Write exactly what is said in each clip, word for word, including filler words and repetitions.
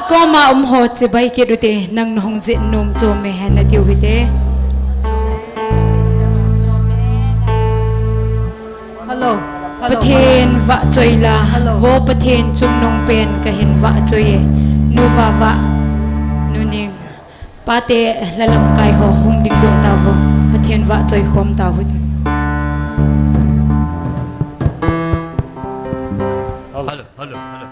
Koma um ho chibai kit ute, nang nahung jih nom chu me hen natiu hite. Hello. Hello. Pathen vahchoi la, hello. Vo Pathen chungnung pen kahin vahchoi e. Nu Vava, Nu Ning. Pate lalamkai ho hung dingdoh tauvo. Pathen vahchoi khom tau hite. Hello, hello, hello.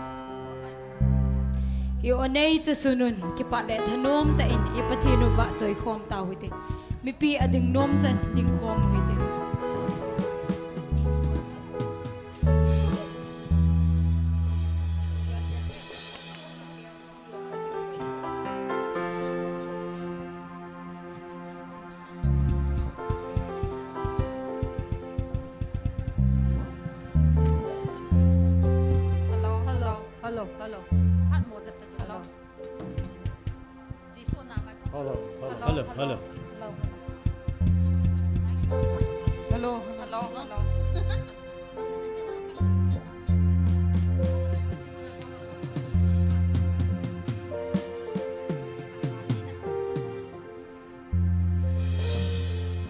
I-o neicha sunun, kipah le thanom tah in i Pathen u vahchoi khom tau hite. Mipi ading nom chan ding khom u hite. Hello, hello, hello, hello. Hello. Hello, hello, hello. Hello, hello, hello.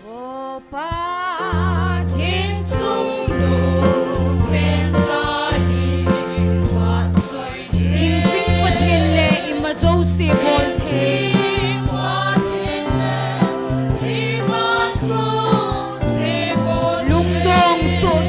O Pathen chungnung pen kahin vahchoi. Hingjing Pathen le ima jouse bol thei. Lungdong soh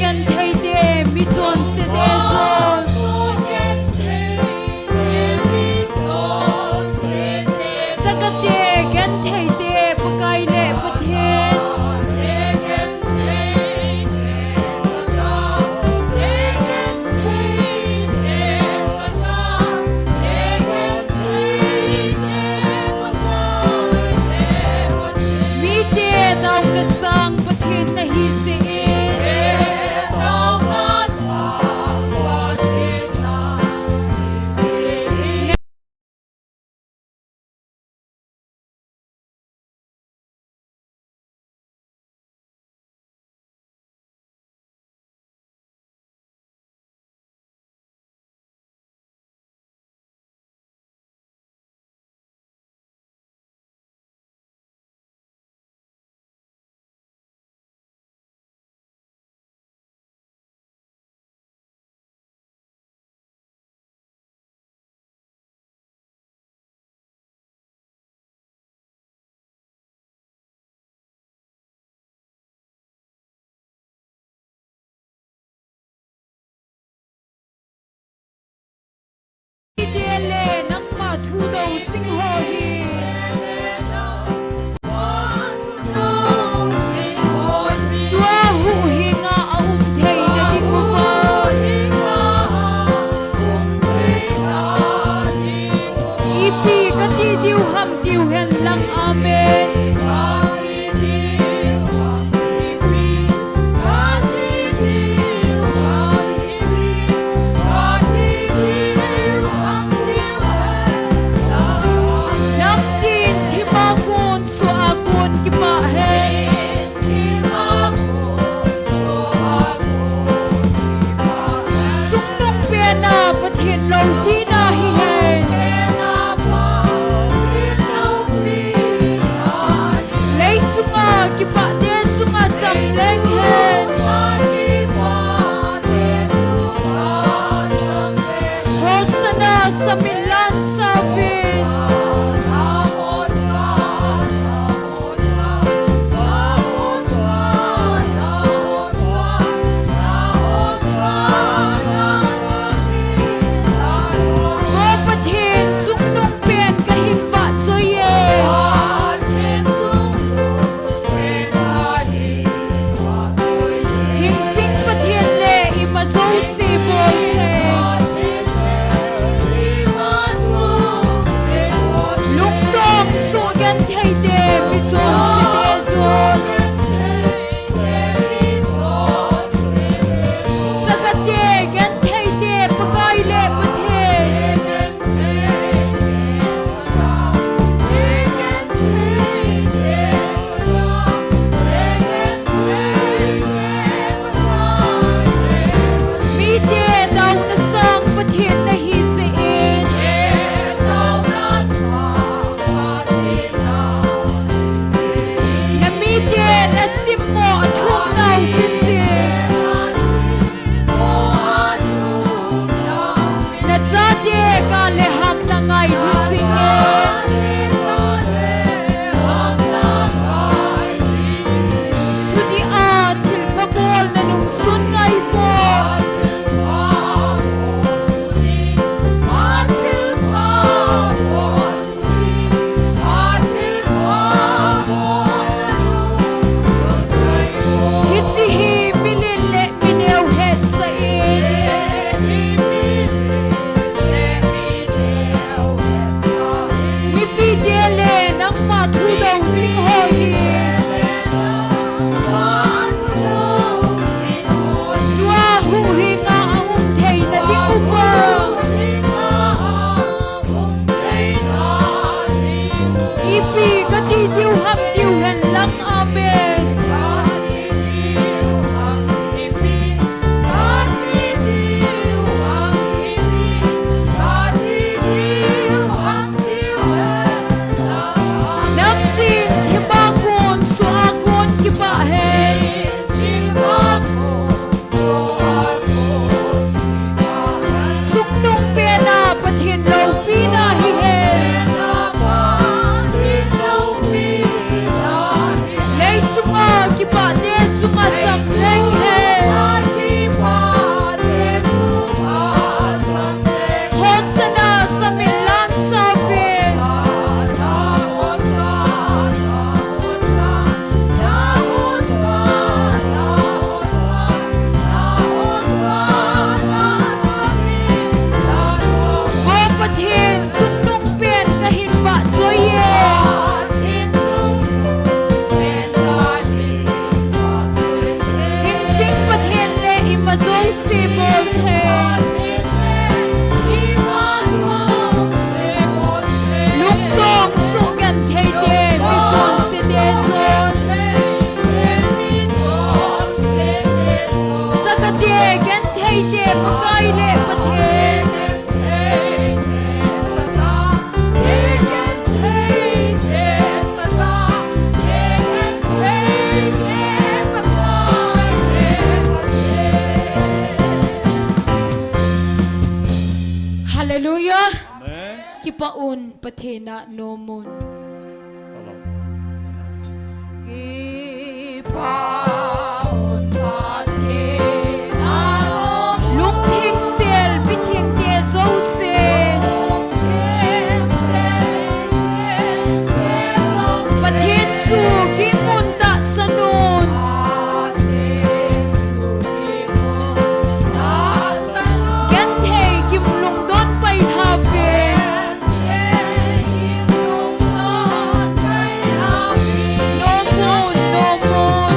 le ham na ngai hi sing e. Thuti a thilpha bol na nung sun ngai po. Hiche hi milen le mineu hetsah in. Mipi te le nangma thudou jing ho hi. Tua huhhing a ahung thei na ding uva. Ipi kati diu ham tiu hen lang, amen. Namtin themba kon, sua kon kipah hen. Chungnung pen a Pathen loupina hi hen. Leichunga kipah te chunga chang leng hen. Hosanna samin lan sauvin. Vo Pathen, chungnung pen kahin vahchoi e. Hinsing Pathen le ima jouse bol thei. Lungdong soh genthei te, michonse te jon. Chakha te, genthei te, Pakai le Pathen. Hallelujah. Amen. Kipah un, Pathen a nom un. Hello. Kipah un, Pathen a nom un. Lungtheng sel, mitheng te jouse. Pathen chu kimun tahsan un. Genthei kim lungdon pai lhave. Nom un, nom un.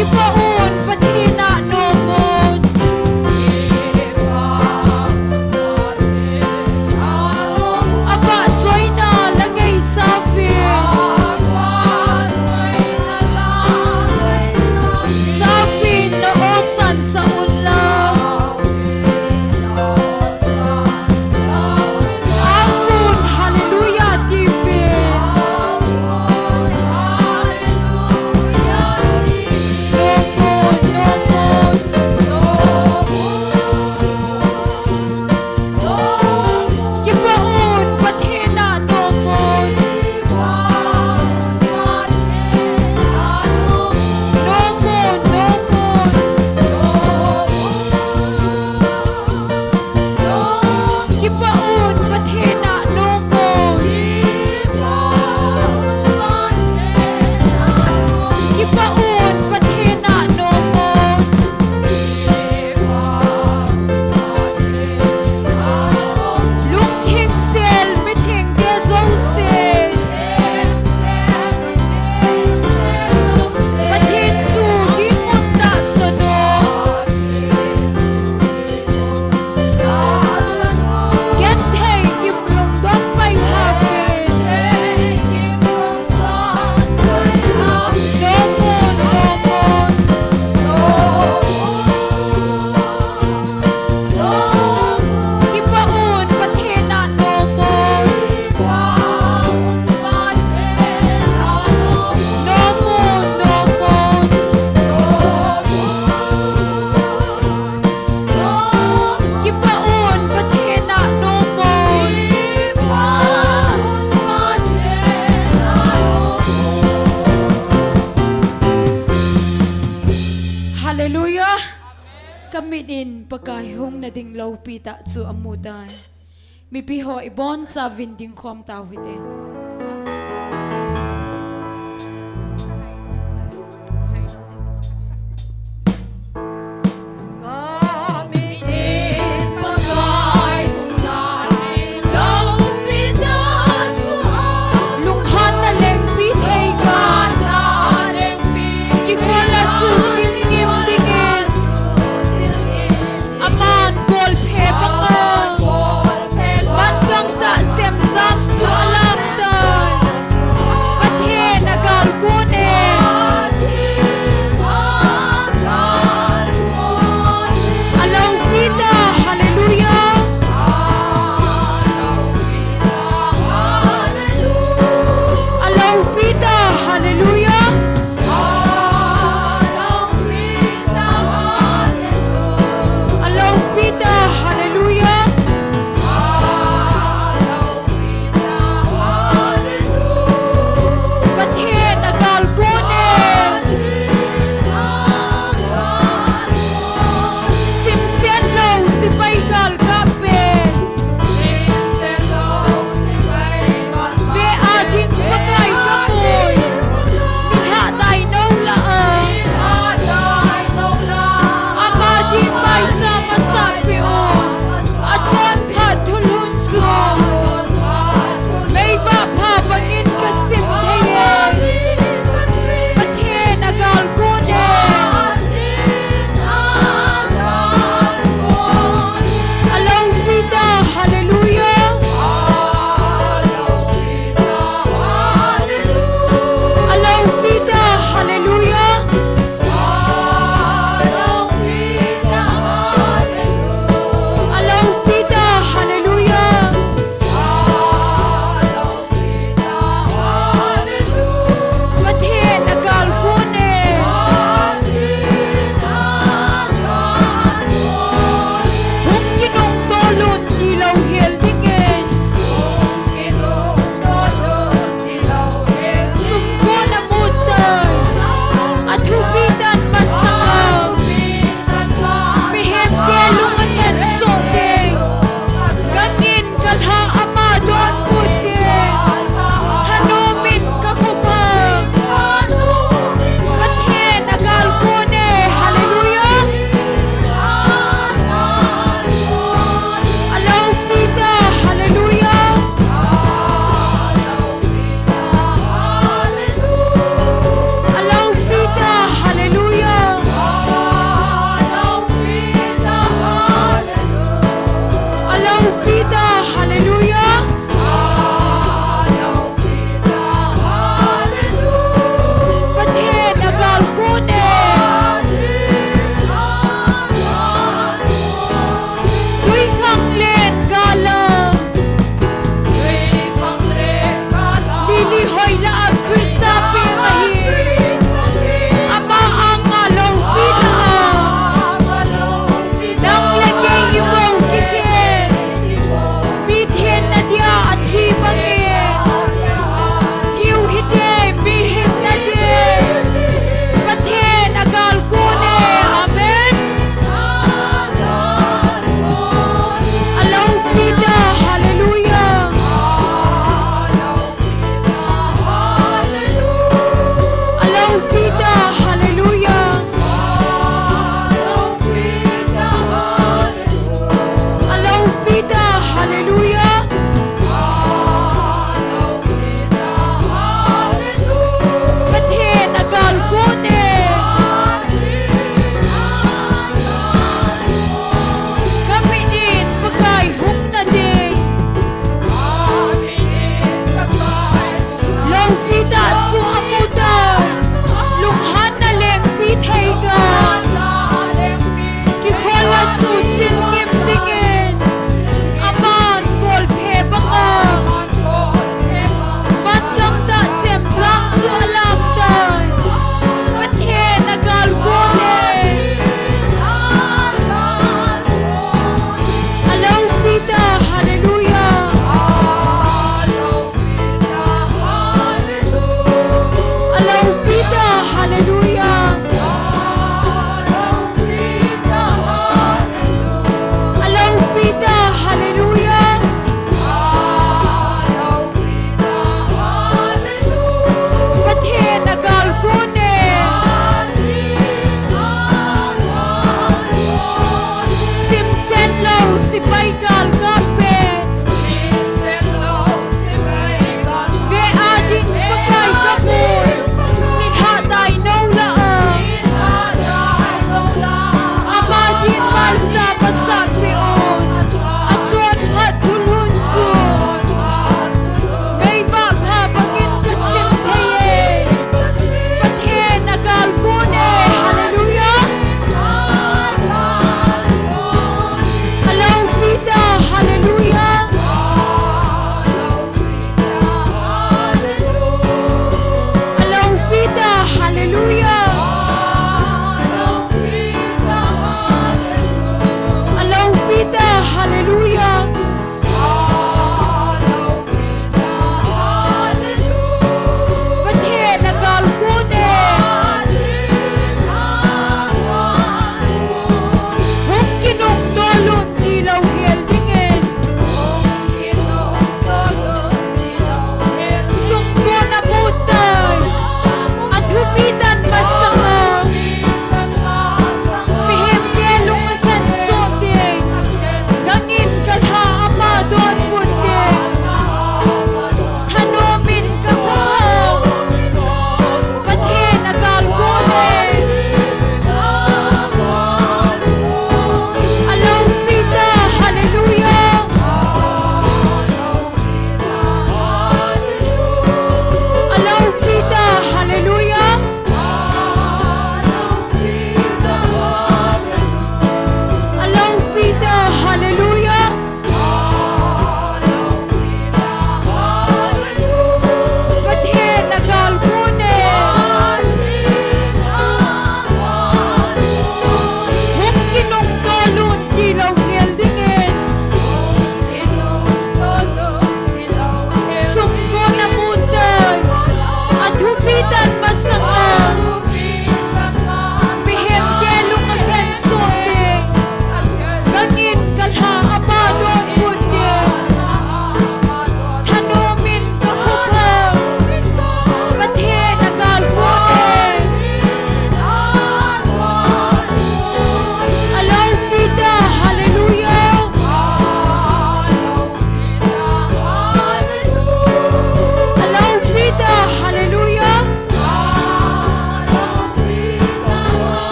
Kipah un, Pathen a nom un. Avahchoina la ngeisah uvin. Sauvin, na osan sah un lang. Amen. Hallelujah, tivin. Nom un, nom un. Kipah un, Pathen a nom un. Nom un, nom un. Kipah un, Pathen a nom un. Kipah un, Pathen a nom un. Lungthim sel, mithengte jouse. Pathen chu dinmun tahsan un. Genthei gimlung don mai hih un. Nom un, nom un. Kipah un, Pathen a nom un. Nom un, nom un. Kipah un, Pathen a nom un. Hallelujah. Ka mit in Pakai hung na ding loupi tah chu amu tai. Mipi ho ibonchauvin dingkhom tau hite. Lunghanna lengpi thei ka. Kikholna chu chilngim dingin. Aman bolphe banga. Pan gangtah chemjam chu alam tai.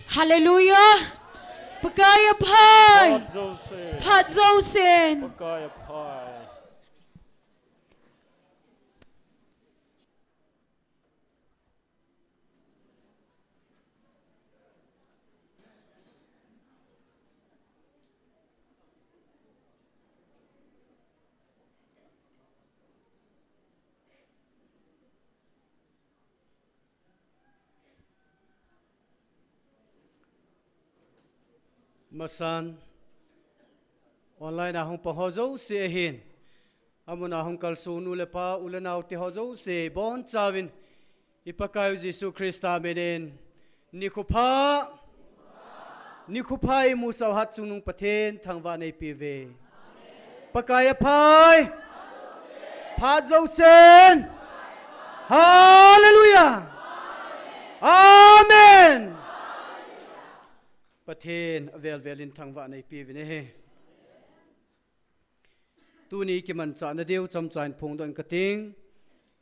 Hallelujah. Pakai aphai. Phat jousen. Phat jousen. Pakai aphai. Masan, online a hung pang ho jouse ahin. Amun a hung kalsung nu le pa, u le nao te ho jouse, ibonchauvin i Pakaiu Jesu Christa minin. Nikho pha. Nikho pha imu sau hat chungnung Pathen thangvahna eipeuve. Pakai aphai. Phat jousen. Hallelujah. Amen. Pathen avel velin thangvahna eipeuvin ahi. Tuni kimanchahna diu chomcha in phongdoh inge kating.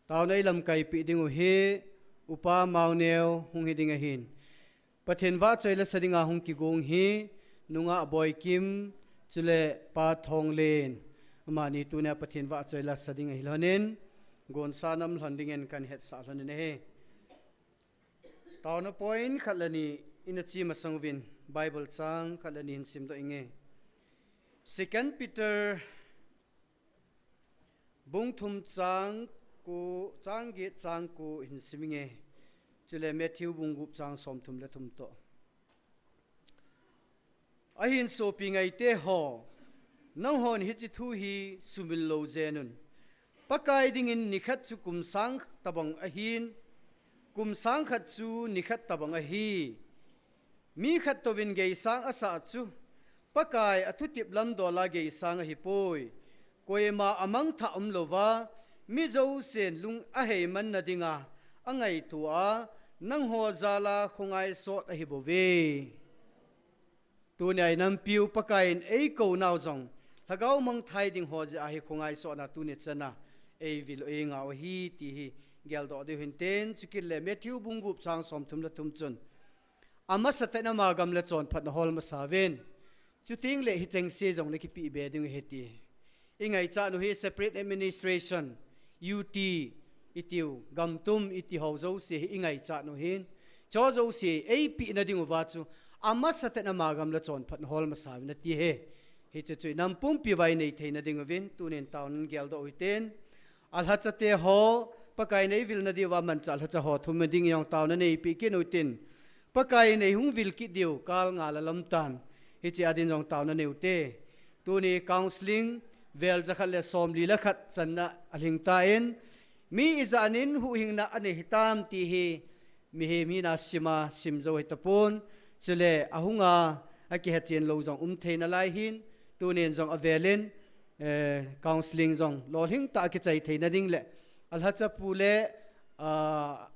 Taona eilamkaipeh diu hi, Upa Maoneo hung hiding ahin. Pathen vahchoi lasa dinga hung kigong hi, nungah Boikim, chule Pa Thonglen. Amani tunia Pathen vahchoi lasa ding ahi lhonin, gonsa nam lhon dingin kahin hetsah lhonin ahi. Taona point khat le ni ina che masang uvin Bible chang khat le ni hin simdoh inge. Second Peter bung thum chang ko, chang get chang ko hin sim inge. Chule Matthew bung gup chang somthum le thum toh. Ahin sopi ngaite ho, nanghon hiche thu hi sumil lou jeng un. Pakai dingin nikhat chu kum sang tabang ahin, kum sang khat chu nikhat tabang ahi. Mi khat touvin geisang asah chu, Pakai athutep lamdola geisang ahipoi. Koima amangthah umlouva, mi jousen lung aheimanna dinga angaito a, nangho jala khongai sot ahibouve. Tunia inampiu Pakaiyin eikou nau jong, lhagao mangthah ding ho jeh a hi khongai sotna tuni chana eivil u eingah u ahi ti hi geldoh diu hintin, chukit le Matthew bung gup chang somthum le thum chun. Amasatah in ama gam le chonphatna hol masa uvin. Chuteng le hicheng se jong nakipeh be diu ahi ti. Ingaichat u hi separate administration, U T, itiu, gam tum iti ho jouse hi ingaichat u hin. Cho jouse eipehna diuva chu, amasatah in ama gam le chonphatna hol masa uvin ati ahi. Hiche chu inam pumpi uva inei theina diuvin, tunin taona geldoh u hitin. Alhacha te ho, Pakai neivilna diuva manchah alhacha ho thum ding jong taona neipeh kit u hitin. Pakai neihung vil kit diu, kal nga la lam tan. Hiche a din jong taona nei u hite. Tuni counseling, vel jakhat le somli le khat channa alhing tan. Mi ijat in huhhingna anei hitam ti hi, mihem hina sima sim jou hitapon. Chule ahunga akihechen lou jong um thei nalai hin, tunin jong avelin, eh, counseling jong lolhing tah a kichai theina ding le, alhacha pu le, ah,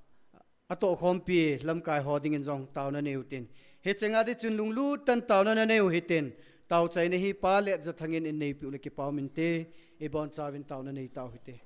atohkhompi lamkai ho dingin jong taona nei u hitin. Hicheng a ding chun lunglut tah in taona nanei u hitin. Taochaina hi Pa Letjathang in eineipeh u le kipa umin te, ibonchauvin taona nei tau hite.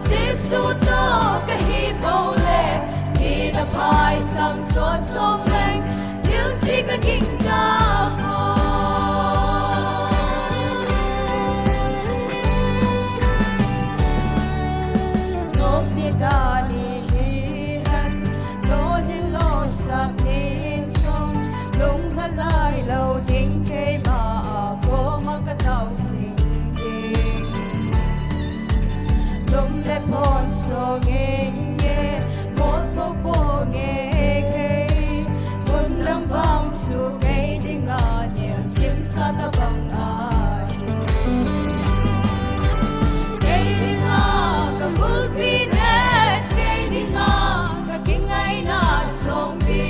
Jesu toh kahi bou le, thina phaicham sot jongleng, thilse kaging tapoi. Nopna dan hi hen, lolhin losah nin jong, lunglha nailou ding keima a koma katao jing ding. Lom le phon so ngenge, molpo po ngenge, mun lang vang chu kei dinga nelchim sa tabang ahi. Kei dinga kakulpi le, kei dinga kakingaina songpi.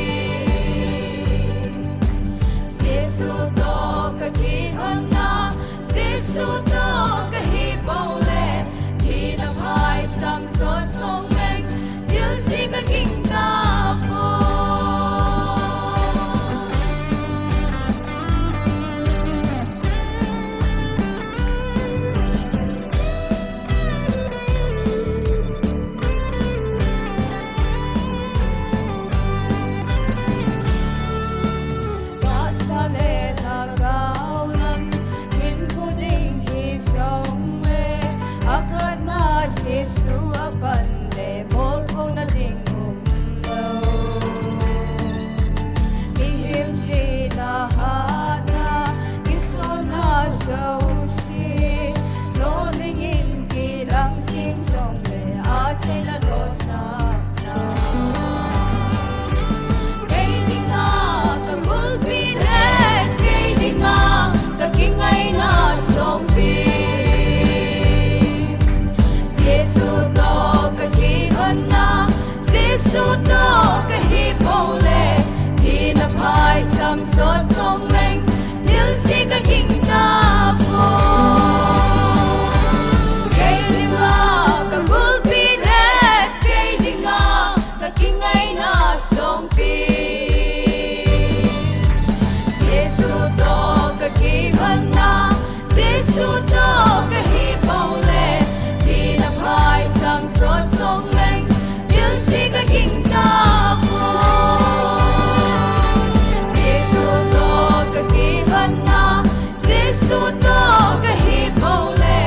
Jesu toh kakihonna, Jesu toh kahi bou le, thina phaicham sot jongleng, thilse kaging tapoi. Tahsa le lhagao lam, hinkho ding hijongle, akhatna Jesu apan le, bolphouna ding umlou. Mihem jina hatna, kisonna jouse, lolhing in kilang jing jongle, achaina losah. Kei dinga kakulpi le, kei dinga kakingaina songpi. Jesu toh kakihonna, Jesu toh kahi bou le, thina phaicham sot jongleng, thilse kaging tapoi. Kei dinga kakulpi le, kei dinga kakingaina songpi. Jesu toh kakihonna, Jesu toh kahi bou le, thina phaicham sot jongleng, thilse kaging tapoi. Jesu toh kakihonna, Jesu toh kahi bou le,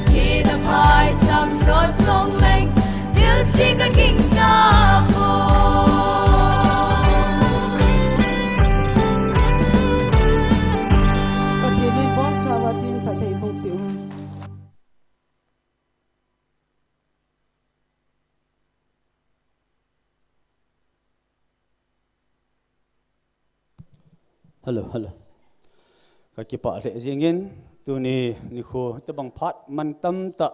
thina phaicham sot jongleng, thilse kaging tapoi. Pathen in ibonchauva tin phatthei boh peh un. Hello, hello. Kakipah lheh jingin, tuni nikho tobang phat mantam tah,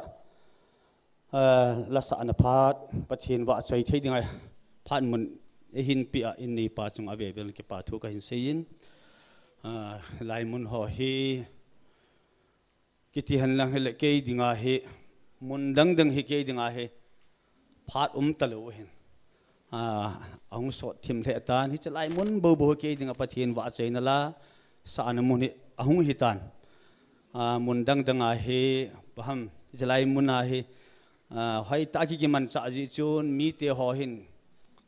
ah, lasahna phat, Pathen vahchoi thei dinga phat mun eihin peh a, inneipa chunga avel vel kipa thu kahin seiyin. Ah, laimun ho hi, kiti henlang hile kei dinga hi, mun dang dang hi kei dinga hi, phat um talou ahin. Ah, ahung sot thim lheh tan, hiche laimun bou bou hi kei dinga Pathen vahchoina lasahna mun hi ahung hitan. Ah, mun dang dang a hi, paham, hiche laimun a hi, ah, hoitah a ki, kimanchah jeh chun mite ho hin,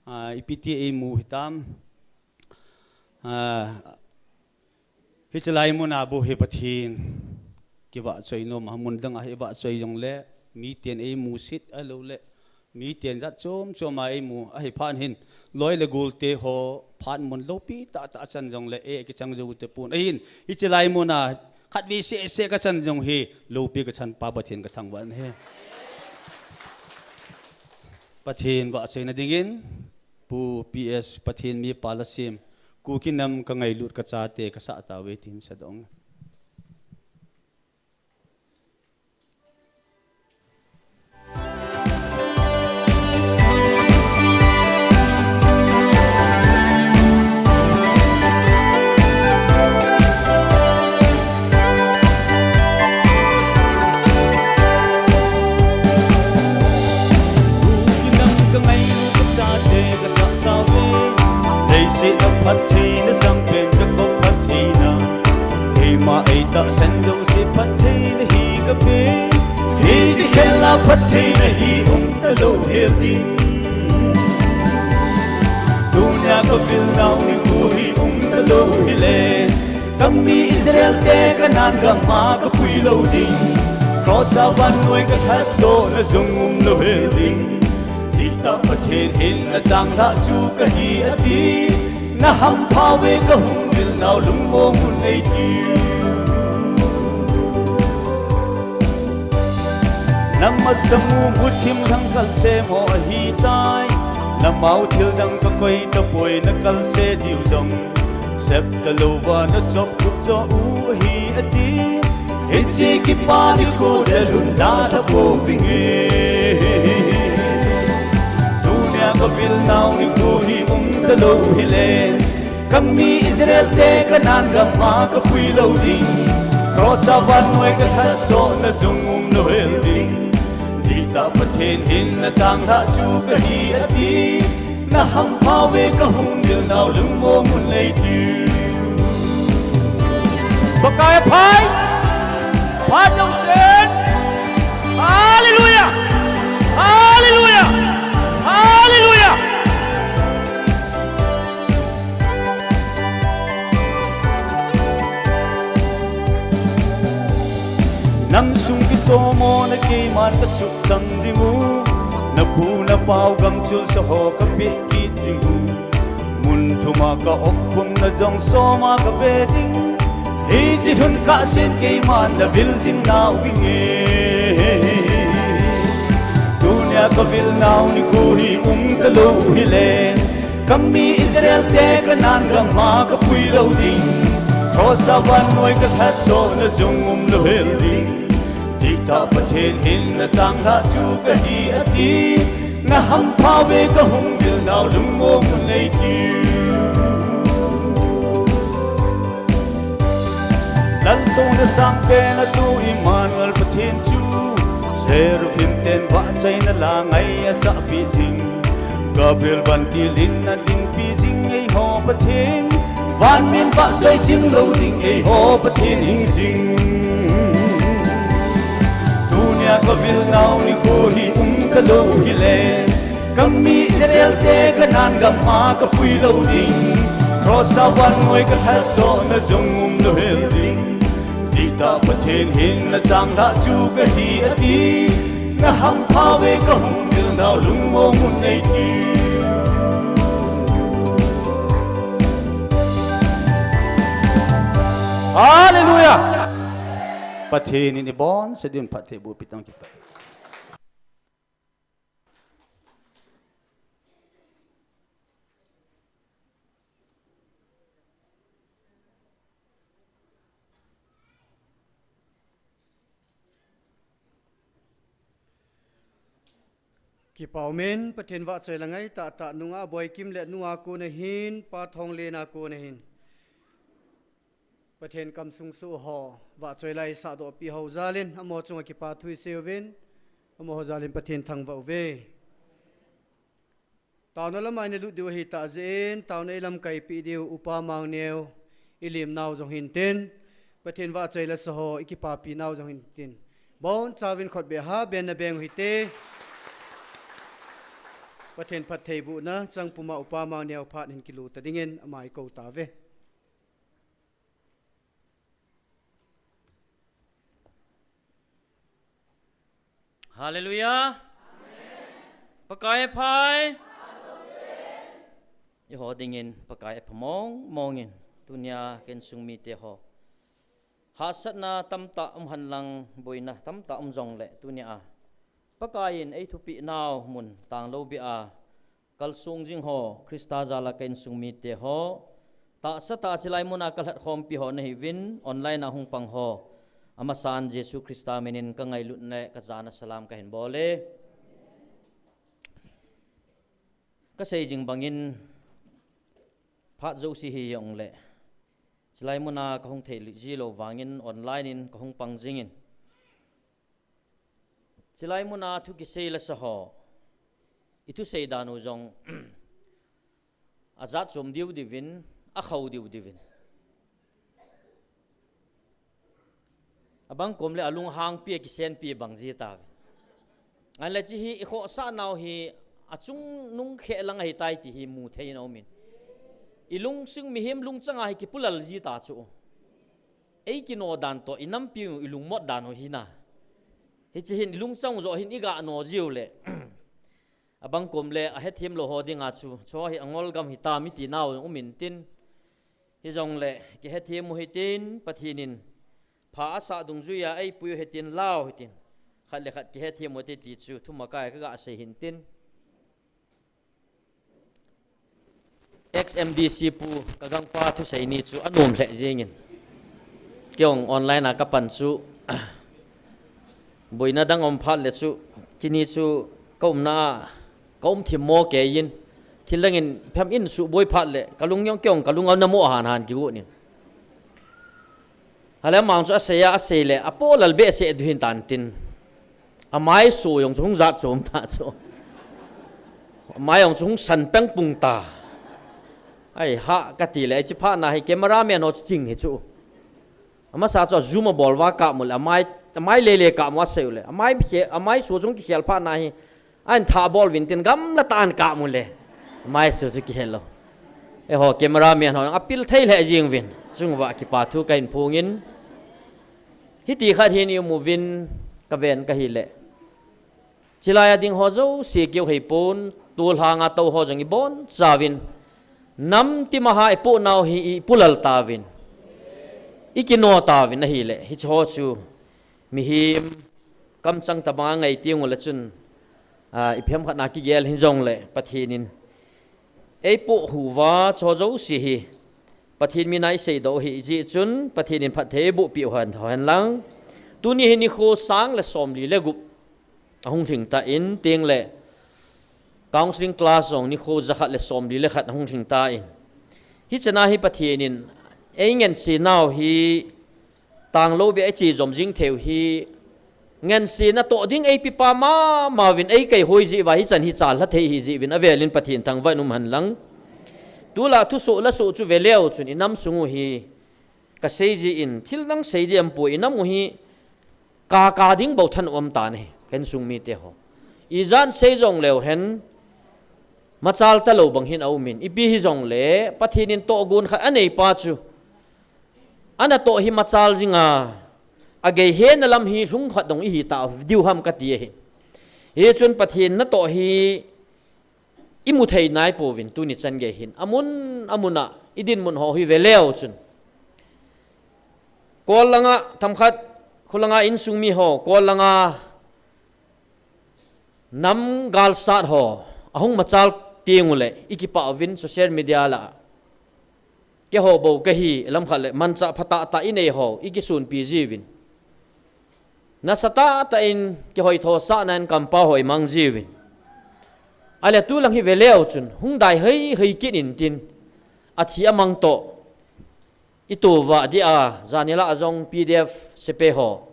ah, ipi ti eimu hitam. Ah, hiche laimun a bou hi Pathen kivahchoi nom a, mun dang a hi vahchoi jongle, miten eimusit ahilouleh, miten jat chom chom a eimu ahi phat hin, loi le golte ho phat mun loupi tah tah achan jongle, ei kichang jou tapon. Ahin, hiche laimun a khatvei seh seh kachan jong hi, loupi kachan Pa Pathen kathangvah in ahi. Pathen vahchoina dingin, Pu P S Pathen mipa lasem, Kuki nam kangailut kachate kasah tauve tin sadong. Sina phattheina sangpen Jacob phattheina. Keima eitahsan jouse phattheina hi kape. Hiche khel a phattheina hi umtalou hel ding. Tunia kavil nau nikho hi umtalou hile. Kami Israel te Canaan gam a kapui lou ding. Cross a vannoi kalhat dohna jong umlou hel ding. Dihtah Pathen hinna changlhah chu kahi ati. Na hampha uve kahung vil nau lungmong un eitiu. Na masang u muthim lhang kalsem ho ahitai. Na mau thil dang kakoi tapoi na kalse diu jong. Septa louva na chop khup jo u ahi ati. Hiche kipa nikho dalhun dalha pouvinge. Tunia kavil nau nikho hi umtalou hile. Kami Israel te Canaan gam a kapui lou ding. Cross a vannoi kalhat dohna jong umlou hel ding. Dihtah Pathen hinna changlhah chu kahi ati. Na hampha uve kahung vil nau lungmong un eitiu. Pakai aphai. Phat jousen. Hallelujah. Hallelujah. Hallelujah. Namsung kitomona keiman kasuh chang dingu. Napu napau gamchul sa ho kapeh kit dingu. Mun thuma ka-op khumna jong soma kape ding. Hiche lhun kahsen keiman navil jing nauvinge. Tunia kavil nau nikho hi umtalou hile. Kami Israel te Canaan gam a kapui lou ding. Cross a vannoi kalhat dohna jong umlou hel ding. Dihtah Pathen hinna changlhah chu kahi ati. Na hampha uve kahung vil nau lungmong un eitiu. Laltouna sangpen atu Emmanuel Pathen chu. Seraphim ten vahchoina la ngai asahpi jing. Gabriel vantil in adingpi jing eiho Pathen. Van min vahchoi chim lou ding eiho Pathen hing jing. Tunia kavil nau nikho hi umtalou hile. Kami Israel te Canaan gam a kapui lou ding. Cross a vannoi kalhat dohna jong umlou hel ding. Dihtah Pathen hinna changlhah chu kahi ati. Na hampha uve kahung vil nau lungmong un eitiu. Hallelujah. Pathen in ibonchauvin phatthei boh pitan kita. Kipa umin, Pathen vahchoi la ngai tahtah nungah Boikim le nungah kona hin, Pa Thonglen a kona hin. Pathen kamsung soh ho, vahchoi la isahdohpi ho jalin, amaho chunga kipa thu isei uvin, amaho jalin Pathen thangvah uve. Taona lama ina lut diu ahitah jeh in, taona ilamkaipi diu Upa Mangneo, ilim nau jong hintin, Pathen vahchoi la sa ho, ikipapi nau jong hintin. Bonchauvin khutbeh ha, benna beng uhite. Pathen phattheibohna, chang puma Upa Mangneo phat hin kilut ta dingin, ama ikou tauve. Hallelujah. Amen. Pakai aphai. Eiho dingin Pakai apha mong mongin. Tunia ka insung mite ho. Hahsatna tamtah um henlang boina tamtah um jongle tunia. Pakai in eithupeh nau mun tanglou beh a. Kalsong jing ho, Christa jal a ka insung mite ho, tahsa tah a chilai muna kalhat khompi ho nahiuvin, online a hung pang ho, amasan Jesu Christa minin ka ngailutna le ka jana salam kahin bol e. Kasei jing bangin, phat jouse hijongle, chilai muna kahung thei ji lou vangin online in kahung pang jingin. Chilai muna thu kisei la sa ho. Ithusei dan u jong. Ajat chom diu diuvin, akhau diu diuvin. Abang kom le alunghangpi, akisenpi bang ji tauve. Ahinla hiche hi ikhohsah nau hi achungnung khe lang ahitai ti hi mu thei in aumin. Ilungsung mihem lungchang a hi kipulal ji ta chu. Eikino dan toh, inampiu ilungmot dan u hina. Hiche hin ilungchang u joh hin iga no jiu le. Abang kom le ahethem lou ho dinga chu, chu hi angol gam hitam iti nau umin tin. Hijongle kihethem u hitin, Pathen in pha asah dungjuia eipui u hitin, lau hitin. Khat le khat kihethem u hite ti chu thumakai kaga sei hin tin. Ex M D C pu kagangpa thusei ni chu anom lheh jingin. Kei jong online a kapan chu, boina dang um phat le chu, chuni chu ka umna a, ka um thim mo kei in, thil dangin phem in suboi phat le, kalung jong kei jong kalung ana mo hanhan kigon in. Hale amang chu asei a, asei le, apo lal behseh diu hin tan tin. Amai so jong chu hung jat chom ta chu. Amai jong chu hung san peng pung ta. Ai ha kati le, hiche phat na hi cameraman ho chu ching hi chu. Amasa chu zoom abol uva kap mu le, amai, amai lele kap mu asei u le. Amai khe, amai so chu hung kikhel phat na hi. Ahin tha bol uvin tin gamla tah a ahin kap mu le. Amai so chu kihel lou. Eiho cameraman ho jong apil thei lheh jing uvin. Chung uva kipa thu kahin phong in. Hiti khat hin i um uvin kaven kahi le. Chilai a ding ho jouse keu hei pon, tolhang a tou ho jong ibon chauvin. Nam tima ha ipoh nau hi ipulal tauvin. Ikino tauvin ahile. Hiche ho chu. Mihem kamchang tabang a ngai teng u le chun, a, iphem khat na kigel hin jong le Pathen in eipoh uva chu jouse hi Pathen min a isei doh u hi ijeh chun Pathen in phatthei eiboh peh u hen, hen lang. Tuni hi nikho sang le som li le gup ahung lhing tan teng le counseling class jong nikho jakhat le som li le khat ahung lhing tan. Hiche na hi Pathen in eingense nau hi Tanglou beh a iche jom jing thei u hi, ngense natoh ding eipepa mama uvin eikei hoi jeh uva hichan hi chalha thei hi jeh uvin avel in Pathen thangvah in um hen lang. Tulai thusoh lasoh chu veleu chun inam sung u hi kasei jin thil dang sei ding umpoi, inam u hi kaka ding bou than um tan ahi, ka insung mite ho. Ijat sei jong leu hen machal talou bang hin aumin, ipi hijongle Pathen in tohgon khat aneipa chu Anatoh hi machal jinga, agei hena lam hi lhung khat dong ihi tadiu ham kati ahi. Hichun Pathen natoh hi imu thei naipouvin tuni chan gei hin. Amun, amun a, idinmun ho hi veleu chun. Kol langa, themkhat, khulanga insung mi ho, kol langa, Nam galsat ho, ahung machal teng uleh, ikipah uvin social media lah. Keiho bou kahi, lamkhat le, manchah phatah tah inei ho, ikisunpi jiuvin. Nasatah tah in, kihoithosahna in kampao ho imang jiuvin. Ahile tulang hi veleu chun, hung dai hei hei kit intin, athi amang toh. Ituva dia, janhi lah a jong P D F sepai ho.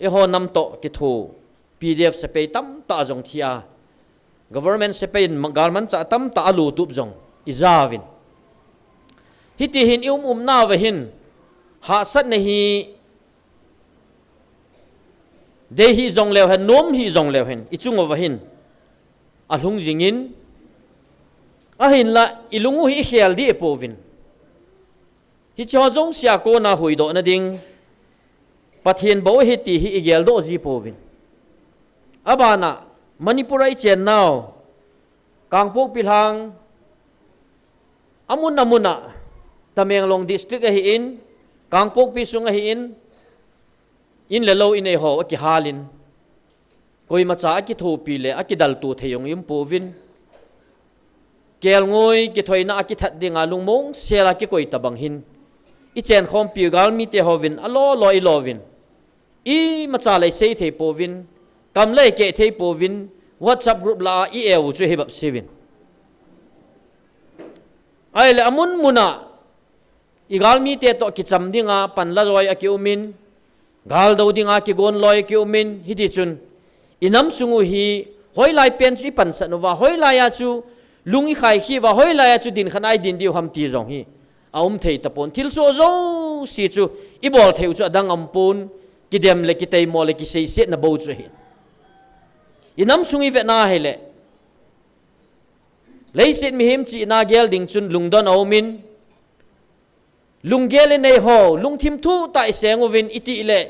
Eiho nam toh kitho, P D F sepai tamtah jong thi a. Government sepai in ma-, galmanchah tamtah alutup jong ijauvin. Hiti hin ium umnauva hin, hahsatna hi dei hih jongleu hen, nom hih jongleu hen, ichung uva hin alhung jingin, ahinla ilung u hi ikhel deh pouvin. Hicheho jousea kona huhdohna ding, Pathen bou ahi ti hi igeldoh jipouvin. Abana, Manipur a ichennau, Kangpokpi lhang, amun amun a, Tamenglong district ahin, Kangpokpi sung ahin, in le lou inei ho akihalin. Koimacha akithopi le akidalto thei jong iumpouvin. Kelngoi kithoina a kithat dinga lungmong sela kikoi tabang hin. Ichenkhompi galmite hovin, alo lo ilovin. Imacha le isei thei pouvin. Kam le ikeh thei pouvin. WhatsApp group lah a i-eu chu hibap siuvin. Ahile amun mun a, igalmite toh kicham dinga panla loi akiumin, galdou dinga kigon loi akiumin, hitichun, inam sung u hi, hoilai pen chu ipansat uva, hoilai a chu, Lung ikhai khi uva hoilai a chu din khat a idin diu ham ti jong hi aum thei tapon. Thilsoh jouse chu ibol thei u chu adang aum pon, kidem le kitaimo le kiseisetna bou chu ahi. Inam sung ivet na hile, leiset mihem chihna gel ding chun lungdon aumin, lunggel inei ho, lungthim thuh tah iseng uvin itih le,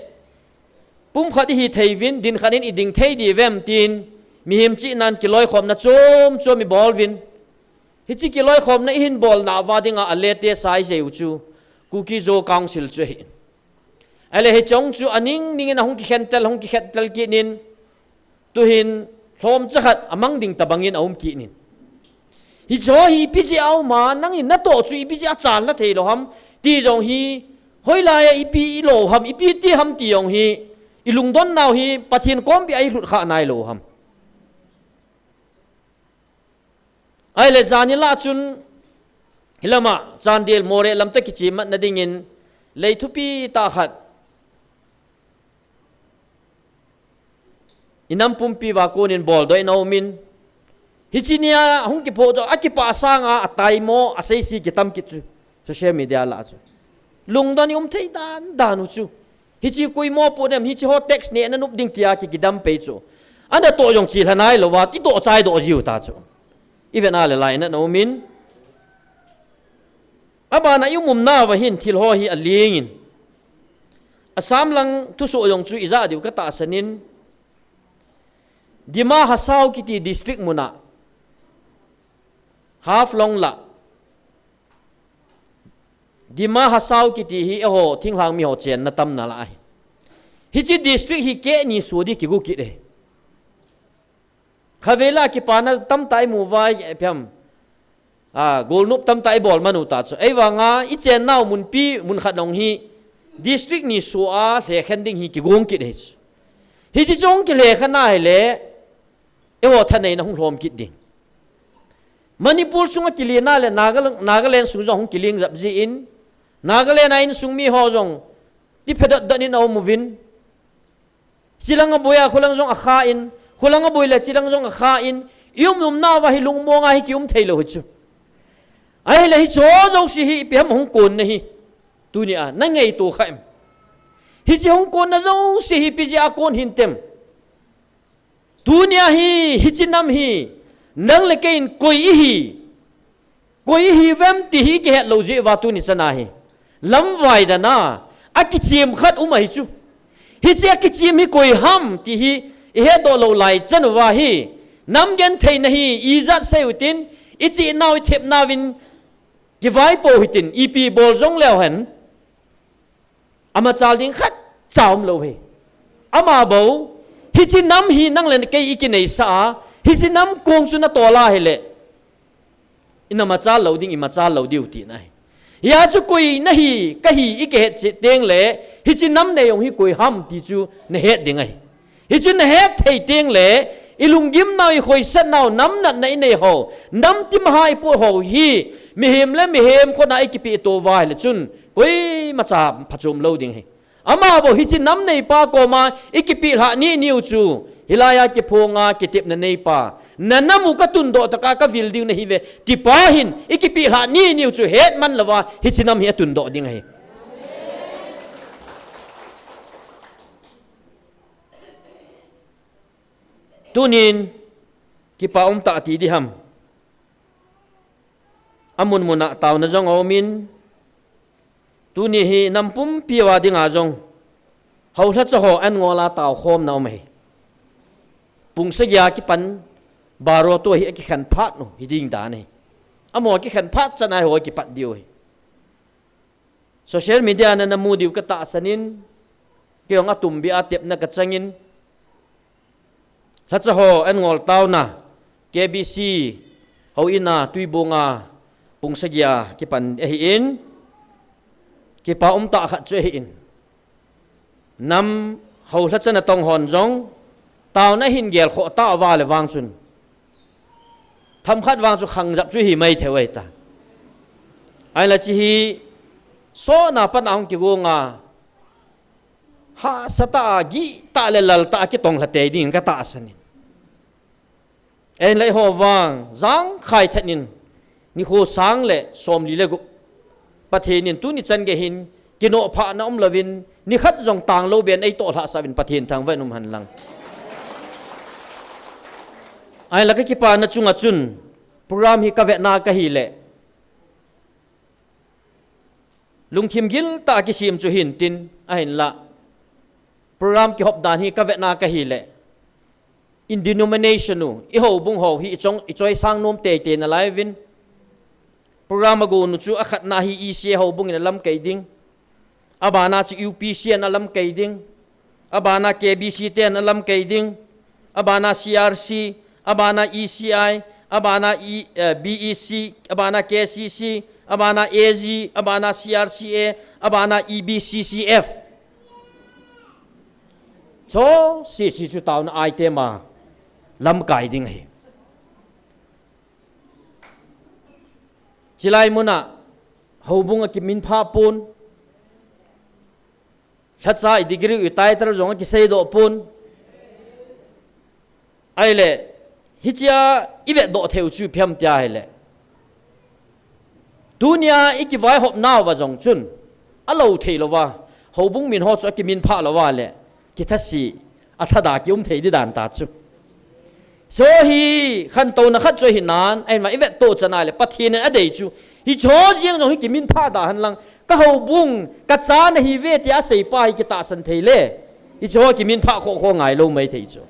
pumkhat ihi thei uvin, din khat in iding thei diu vem tin, mihem chihnan kiloikhomna chom chom ibol uvin. Hiche kiloikhomna ihin bolna uva dinga alete sai jeh u chu Kuki Zo Council chu ahi. Ahile hiche jong chu aning ning in ahung kikhentel, hung kikhentel kit in, tuhin lhomcha khat amang ding tabang in aum kit in. Hiche hi ipi jeh a aum a, nangin natoh chu ipi jeh a chan la thei lou ham, ti jong hi, hoilai a ipi ilo ham, ipi ti ham ti jong hi, ilungdon nau hi Pathen kom bia ilhut kha nai lou ham. Ahile jan hi lah chun, hilama Chandel Moreh lam toh kichim matna dingin lei thupi tah khat inam pumpi uva konin boldoh in aumin, hiche nia hung kiphoh doh, akipah sanga ataimo, aseise kitam kit chu social media lah chu. Lungdon ium thei dan dan u chu. Hiche koi mopoh nem, hiche ho tax neh nanop ding tia ki, kidam pei chu. Anatoh jong chilha nai louva, itoh chai doh jiu ta chu. Ivet na le lainat aumin. Abana ium umna uva hin thil ho hi alingin. Assam lang thusoh jong chu ijah diu katahsan in. Dima Hasao kiti district muna, Haflong lah, Dima Hasao kiti hi eiho thinglhang mi ho chenna tamna lah ahi. Hiche district hi keh ni sudi kigu kit e. Khatvei lah kipana tamtah imu uva, iphem, a, golnop tamtah ibol man u ta chu. Ahivanga ichennau munpi, mun khat jong hi district ni sua lhekhen ding hi kigong kit ahi chu. Hiche jong kilhekhen ahile, eiho thaneina hung lhom kit ding. Manipur sunga kilen a le Naga-, Nagaland sung jong hung kiling jap jin, Nagaland a insung mi ho jong tiphe dot dot in aum uvin. Chilang aboi a, khulang jong akha in, khulang aboi le chilang jong akha in, ium umna uva hi lungmong a hi kium thei lou hi chu. Ahile hiche ho jouse hi ipi ham hung konna hi. Tunia, nangaito kha em? Hiche hung konna jouse hi ipi jeh a kon hintem? Tunia hi, hiche nam hi, nang le kei in koi ihi, koi ihi vem ti hi kihet lou jeh uva tuni chana hi lamvai dan a, akichem khat um ahi chu. Hiche akichem hi koi ham ti hi ihet doh lou lai chan uva hi, nam gentheina hi ijat sei utin, ichih nau ithep nauvin kivaipo hitin, ipi bol jong leu hen. Amachal ding khatcha um lou hi. Ama bou, hiche nam hi nang le kei ikineisa a, hiche nam kong chu natol a hile, ina machal lou ding, imachal lou diu tina ahi. Hia chu koi nahi, kahi ikihet cheh teng le, hiche nam nei jong hi koi ham ti chu nahet ding ahi. Hichu nahet thei teng le, ilunggim nau, ikhoisat nau, nam natna inei ho, nam timaha ipoh ho hi, mihem le mihem khut a ikipeh to uva ahile chun, koimacha phachom lou ding ahi. Ama bou hiche nam neipa koma ikipeh lhah niniu chu, hilai a kiphonga kitepna neipa, na nam u katundoh tah a kavil diu nahiuve, tipa hin ikipeh lhah niniu chu hetman louva hiche nam hi atundoh ding ahi. Tunin, kipa um tah ti diham. Amun muna taona jong aumin, tuni hi nam pumpi uva dinga jong, houlhacha ho an ngol a taokhomna um ahi. Pung sagi a kipan baro to hi akikhen phat u hiding dan ahi. Amaho akikhen phat chan a eiho kipat diu ahi. Social media na namu diu katahsan in, kei jong atumbeh a tepna kachangin, lhacha ho an ngol taona, K B C, houin a, Tuibong a, pung sagi a kipan ahin, kipa um tah khat chu ahin. Nam houlhacha natong hon jong, taona hin gelkhoh tauva le vang chun, themkhat vang chu khangjap chu himai thei u ahitai. Ahinla hiche hi, sotna pat a hung kigonga, hahsa tah a, gih tah le lal tah a kitong lha tei dingin katahsan in. Ahinlah eiho vang, jangkhai thet in, nikho sang le somli le gup, Pathen in tuni chan gei hin, kinoh phah na um louvin, nikhat jong tanglou ben eitoh lhahsah uvin Pathen thangvah in um hen lang. Ahinlah kakipana chunga chun, program hi kavet na kahi le, lungthim gil tah a kisem chu hintin, ahinlah program kihop dan hi kavet na kahi le, in denomination u, i houbung ho hi i chong, i choisang nom teitei nalai uvin. Program a gon u chu akhatna hi E C A houbung in alamkai ding. Abana chu U P C in alamkai ding. Abana K B C ten alamkai ding. Abana C R C, abana E C I, abana e, eh, B E C, abana K C C, abana A G, abana C R C A, abana E B C C F. Cho C C chu taona item a lamkai ding ahi. Chilai muna houbung a kiminphah pon, lhacha i degree i title jong akiseidoh pon. Ahile, hichea i vetdoh thei u chu ipi ham tia ahile, tunia i kivaihop nauva jong chun, alou thei louva, houbung min ho chu akiminphah louva le, kithasi, athada kium thei di dan ta chu. Cho hi khantouna khat chu ahi nan, ahinla i vettoh chan a le, Pathen in adei chu, hicho jeng jong hi kiminphah da hen lang, ka houbung, ka cha nahi ve tia aseipa hi kitahsan thei le, hicho kiminphah khoh khoh ngailou maithei chu.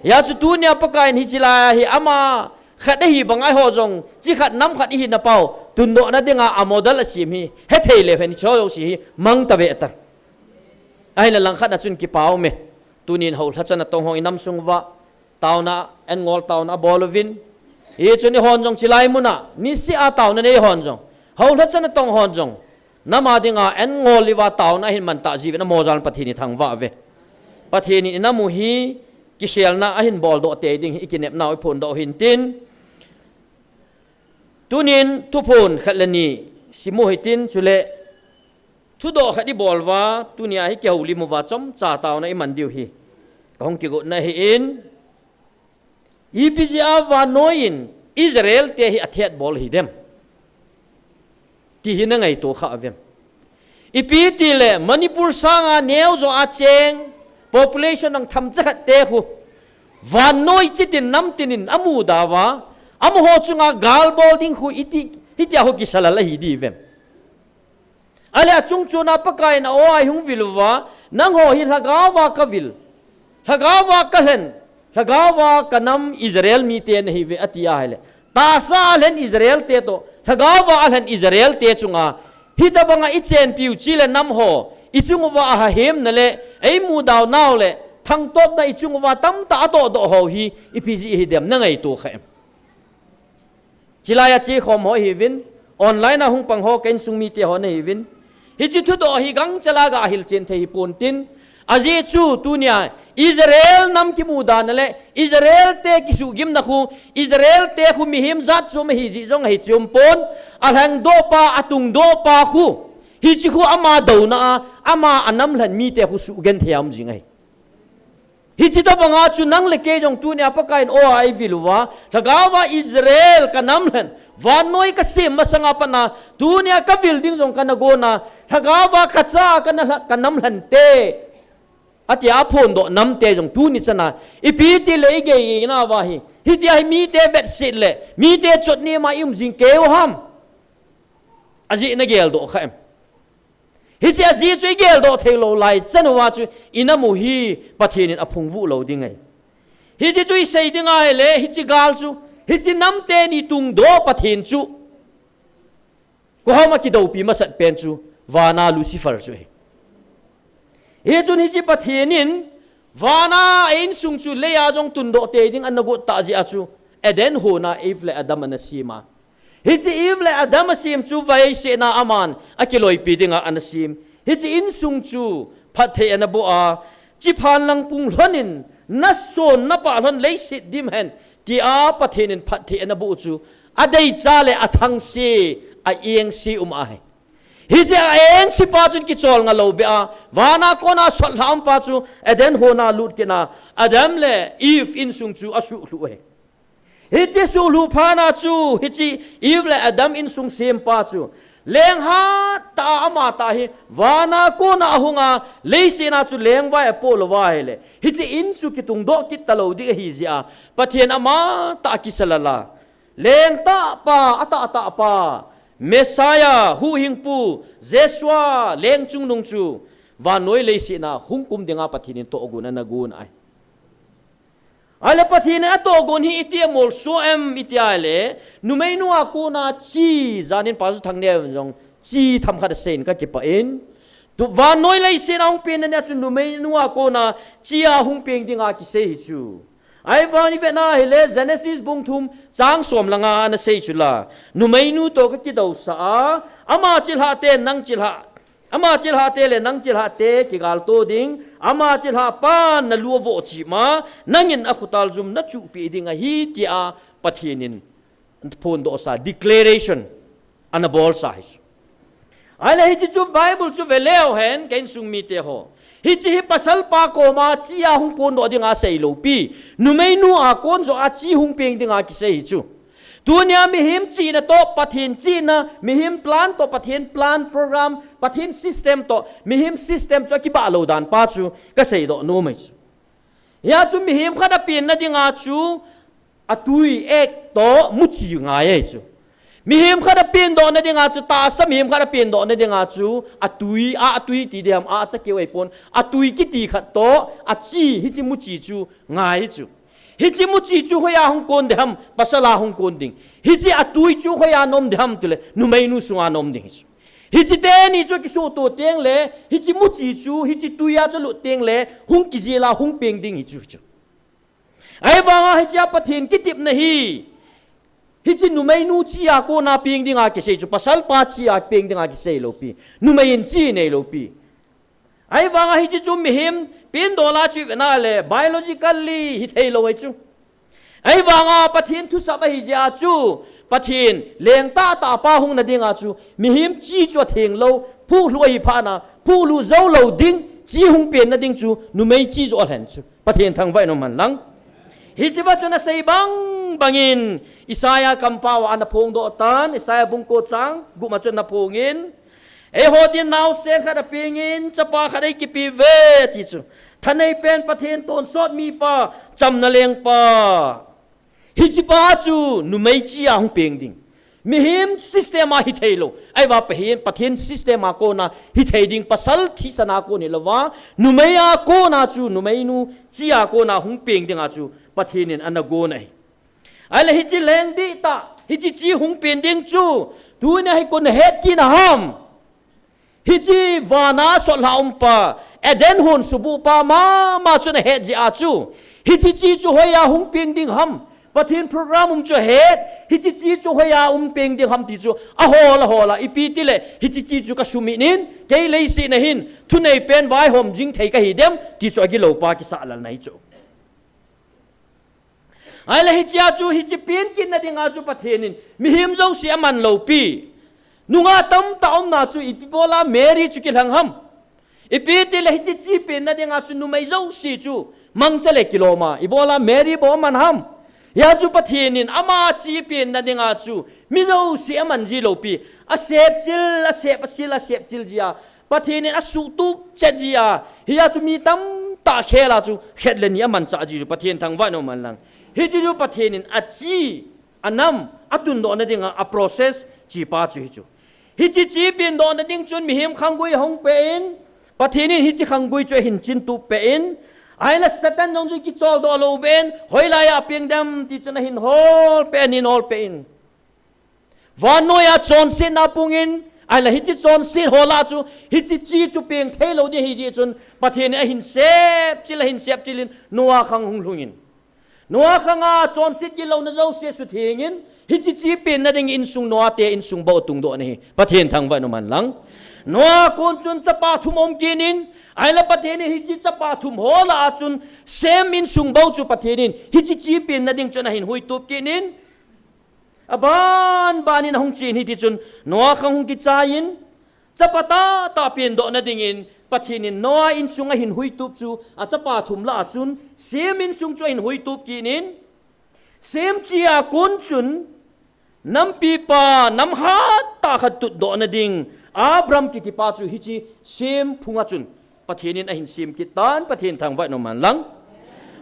Hia chu tunia Pakai in hiche lai a hi ama khat ahi banga eiho jong, chi khat nam khat ihi na pau, tundoh na dinga a model asem hi, hethei leu hen hicho jouse hi, mang tave ta. Ahinla langkhat na chun kipa aume. Tunin houlhacha natong ho i nam sung uva, taona, an ngol taona abol uvin. Hichun eihon jong chilai muna, niseh a taona nei hon jong, houlhacha natong hon jong, nam a dinga an ngol uva taona ahin man tah jiuvin, amojal Pathen i thangvah uve. Pathen in i nam u hi, kikhelna ahin boldoh tei ding hi i kinepnau i phondoh u hintin. Tunin thuphon khat le ni simu hitin chule, thudoh khat i bol uva, tunia hi kihoulim uva chomcha taona i man diu hi kahung kigotna ahin, ipi jeh a vannoi in Israel te hi athet bol hidem, ti hi na ngaito kha uvem? Ipi tile Manipur sanga neojo a cheng, population dang themcha khat te khu, vannoi chitin namtin in amuda uva, amaho chunga gal bol ding khu iti, hitia khu kisalal ahi diuvem? Ahile achung chuna Pakai in a-o a eihung vil uva, nangho hi lhagao va kavil, lhagao va kalhen, lhagao va kanam Israel mite nahiuve ati ahile, tahsa a lhen Israel te toh, lhagao va alhen Israel te chunga, hitobanga i chenpiu chi le nam ho, i chung uva ahahemna le, eimudau nau le, thangtopna i chung uva tamtah atohdoh ho hi, ipi jeh hidem na ngaito kha em? Chilai a chekhom ho ihiuvin, online a hung pang ho ka insung mite ho nahiuvin. Hiche thudoh hi gangchel a gahil chen thei hipontin, ajeh chu tunia Israel nam kimudana le Israel te kisuhgimna khu, Israel te khu mihem jat chom ahi jeh jong ahi chom pon, alhangdohpa, atungdohpa khu, hiche khu ama douna a, ama anam lhen mite khu suhgenthei a um jing ahi. Hiche tobanga chu nang le kei jong tunia Pakai in o a eivil uva, lhagao va Israel kanam lhen, vannoi kasem masanga pat a, tunia kavil ding jong kana gona, lhagao va kacha kana lha-, kanam lhen te, atia aphondoh namte jong tuni chana, ipi tile i geigeina uva hi, hitia hi mite vetset le, mite chotnem a i um jing keiu ham? Ajeh na geldoh kha em? Hiche ajeh chu i geldoh theilou lai chan uva chu i nam u hi Pathen in aphungvuh lou ding ahi. Hiche chu i sei ding ahile, hiche gal chu, hiche nam teni tungdoh Pathen chu, koiham a kidoupi masat pen chu, vana Lucifer chu ahi. Hichun hiche Pathen in, vana a insung chu leiya jong tundoh tei ding ana got tah jeh a chu, Eden hon a Eve le Adam ana sem a. Hiche Eve le Adam asem chu vaisetna aman akiloipi dinga ana sem. Hiche insung chu phatthei ana boh a, chiphan lang pung lhon in, nason napah lhon leiset dim hen, tia Pathen in phatthei ana boh chu, adeicha le athangse, a-engse um ahi. Hiche a-engse pa chun kicholnga lou beh a, vana kona sotlhah um pa chu Eden hon a lut kit a, Adam le Eve insung chu asuhlhuh ahi. Hiche sulhu phat na chu, hiche Eve le Adam insung sempa chu, leng hatah a amatah hi vana kona ahunga, leiset na chu lengvai apoh louva ahile, hiche in chu kitungdoh kit talou ding ahi jeh a, Pathen amatah kisa lala, lengtahpa, atahtahpa, Messiah, huhhingpu, Jeshua, leng chungnung chu, vannoi leiset na hung kum dinga Pathen in tohgon ana gon ahi. Ahile Pathen in atohgon hi iti amolso em iti ahile, numeinu a kona chi, janin Pastor Thangneo in jong chi themkhat aseiyin kakipah in. Tu vannoi leiset a hung penna nia chu numeinu a kona chi a hung peng dinga kisei hi chu. Ahivangin ivet na ahile Genesis bung thum chang som le nga a ana sei chu la, numeinu toh kakidousah a, ama chilhah ten nang chilhah, ama chilhah te le nang chilhah te kigalto ding, ama chilhah pan nalu avoh chih ma, nangin akhotaljum nachuhpeh ding ahi, tia Pathen in phondohsa, declaration ana bolsa hi chu. Ahile hiche chu Bible chu veleu hen, ka insung mite ho, hiche hi pasalpa koma chi a hung phondoh dinga seilou pi, numeinu a kon joh a chi hung peng dinga kisei hi chu. Tunia mihem chihna toh Pathen chihna, mihem plan toh Pathen plan, program, Pathen system toh mihem system chu akibah lou dan pa chu kaseidoh nom ahi chu. Hia chu mihem khat apenna dinga chu atui ek toh muchi ngai ahi chu. Mihem khat apendohna dinga chu, tahsa mihem khat apendohna dinga chu atui, a, atui ti diham, a, achakeu ahipon, atui kiti khat toh achi, hiche muchi chu ngai chu. Hiche muchi chu hoiya hung kon diham, pasal a hung kon ding. Hiche atui chu hoiya ana um diham tile, numeinu sunga ana um ding hi chu. Hiche teni chu kisuhto tengle, hiche muchi chu, hiche tuiya chu alut tengle, hung kijil a hung peng ding hi chu, hi chu. Ahivanga hichea Pathen kitepna hi, hiche numeinu chi a kona peng dinga kisei chu, pasalpa chi a peng dinga kiseilou pi, numei in chi neilou pi. Ahivanga hiche chu mihem pendohna chu ivet na le biologically hitheilou ahi chu. Ahivanga Pathen thusap ahi jeh a chu, Pathen lengtahtahpa hungna dinga chu mihem chi chu athenglou, phuhlhu ahi phatna, phuhlhu joulou ding chi hung penna ding chu numei chi joh alhen chu. Pathen thangvah in um hen lang. Hicheva chun asei bang bangin Isaiah kampao a ana phongdoh tan, Isaiah bung ko chang gup ma chun ana phongin, eiho din naosen khat apengin, chapa khat eikipe uve, ati chu. Thaneipen Pathen tonsot mipa, chamna lengpa. Hichepa chu numei chi a hung peng ding. Mihem system a hitheilou, ahivang Pathen, Pathen system a kona hithei ding, pasal thisan a kon hilouva, numei a kona chu, numeinu chi a kona hung peng dinga chu Pathen in ana gon ahi. Ahile hiche leng dihtah, hiche chi hung pen ding chu, tunia hi koin ahet kit na ham? Hiche vana sotlha umpa, Eden hon subuhpa mama chun ahet jeh a chu, hiche chi chu hoiya hung peng ding ham? Pathen program um chu ahet, hiche chi chu hoiya hung peng ding ham ti chu ahol ahol a, ipi tile hiche chi chu kasumit in, kei leiset na hin thuneipen vaihom jing thei kahi dem ti chu agilou pa kisah lal na hi chu. Ahile hichea chu, hiche pen kitna dinga chu Pathen in mihem jouse aman lou pi. Nungah tamtah umna chu ipi bola Mary chu kilhang ham? Ipi tile hiche chi penna dinga chu numei jouse chu mangcha le kilom a, ibola Mary bou aman ham? Hia chu Pathen in ama chi penna dinga chu mi jouse aman ji lou pi. Asep chil, asep asil, asep chil ji a, Pathen in asuhtup chet ji a, hia chu mi tamtah khel a chu khat le ni amanchah ji chu Pathen thangvah in um hen lang. Hiche chu Pathen in achi, anam, atundohna dinga a process chi pa chu hi chu. Hiche chi pendohna ding chun mihem khanggui ahung peh in, Pathen in hiche khanggui chu ahin chintup peh in, ahile Satan jong chu kicholdoh lou ben, hoilai a peng dem ti chun ahin hol peh in, ahin hol peh in. Vannoiya chonsetna pungin, ahile hiche chonset ho lah a chu, hiche chi chu peng theilou ding ahi jeh chun, Pathen in ahin sepchil, ahin sepchil in Noah khang hung lhungin, Noah khanga chonset gilouna jouse suthengin, hiche chi penna ding insung, Noah te insung bou tungdoh na hi Pathen thangvah in um hen lang. Noah kon chun chapa thum aum kit in, ahile Pathen in hiche chapa thum ho lah a chun Shem insung bou chu Pathen in hiche chi penna ding chun ahin huitup kit in, aban ban in ahung chen hiti chun Noah khang hung kichai in, chapa tahtah pendohna dingin Pathen in Noah insung ahin huitup chu, achapa thum lah a chun Shem insung chu ahin huitup kit in, Sem chi a kon chun, nampipa, nam hattah khat tutdoh na ding, Abraham kitipa chu hiche Sem phunga chun, Pathen in ahin sem kit tan, Pathen thangvah in um hen lang.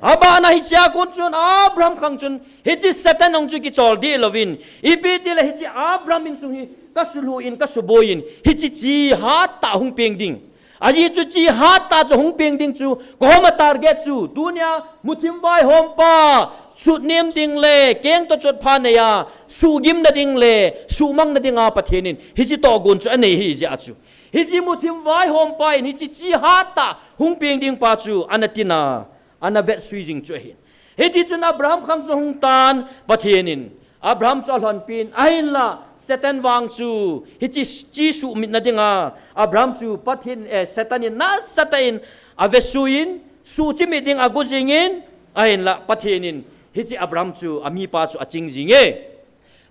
Abana hiche a kon chun, Abraham khang chun, hiche Satan hung chu kichol dih louvin, ipi tile hiche Abraham insung hi, kasuluh in, kasuboi in, hiche chi hattah hung peng ding. Ajeh chu chi hattah chu hung peng ding chu, koma target chu, tunia muthim vaihompa, sutnem ding le, keng toh chotpha neiya, suhgim na ding le, suhmang na dinga Pathen in, hiche tohgon chu anei ahi jeh a chu. Hiche muthim vaihompa in, hiche chi hattah hung peng ding pa chu, ana tina, ana vetsui jing chu ahi. Hiti chun Abraham khang chu hung tan, Pathen in, Abraham chu alhonpin, ahinla, Satan vang chu, hiche chi suhmit na dinga, Abraham chu Pathen, eh, Satan in nasatah in, avesui in, suhchimit ding ago jingin, ahinla, Pathen in, hiche Abraham chu, amipa chu aching jinge.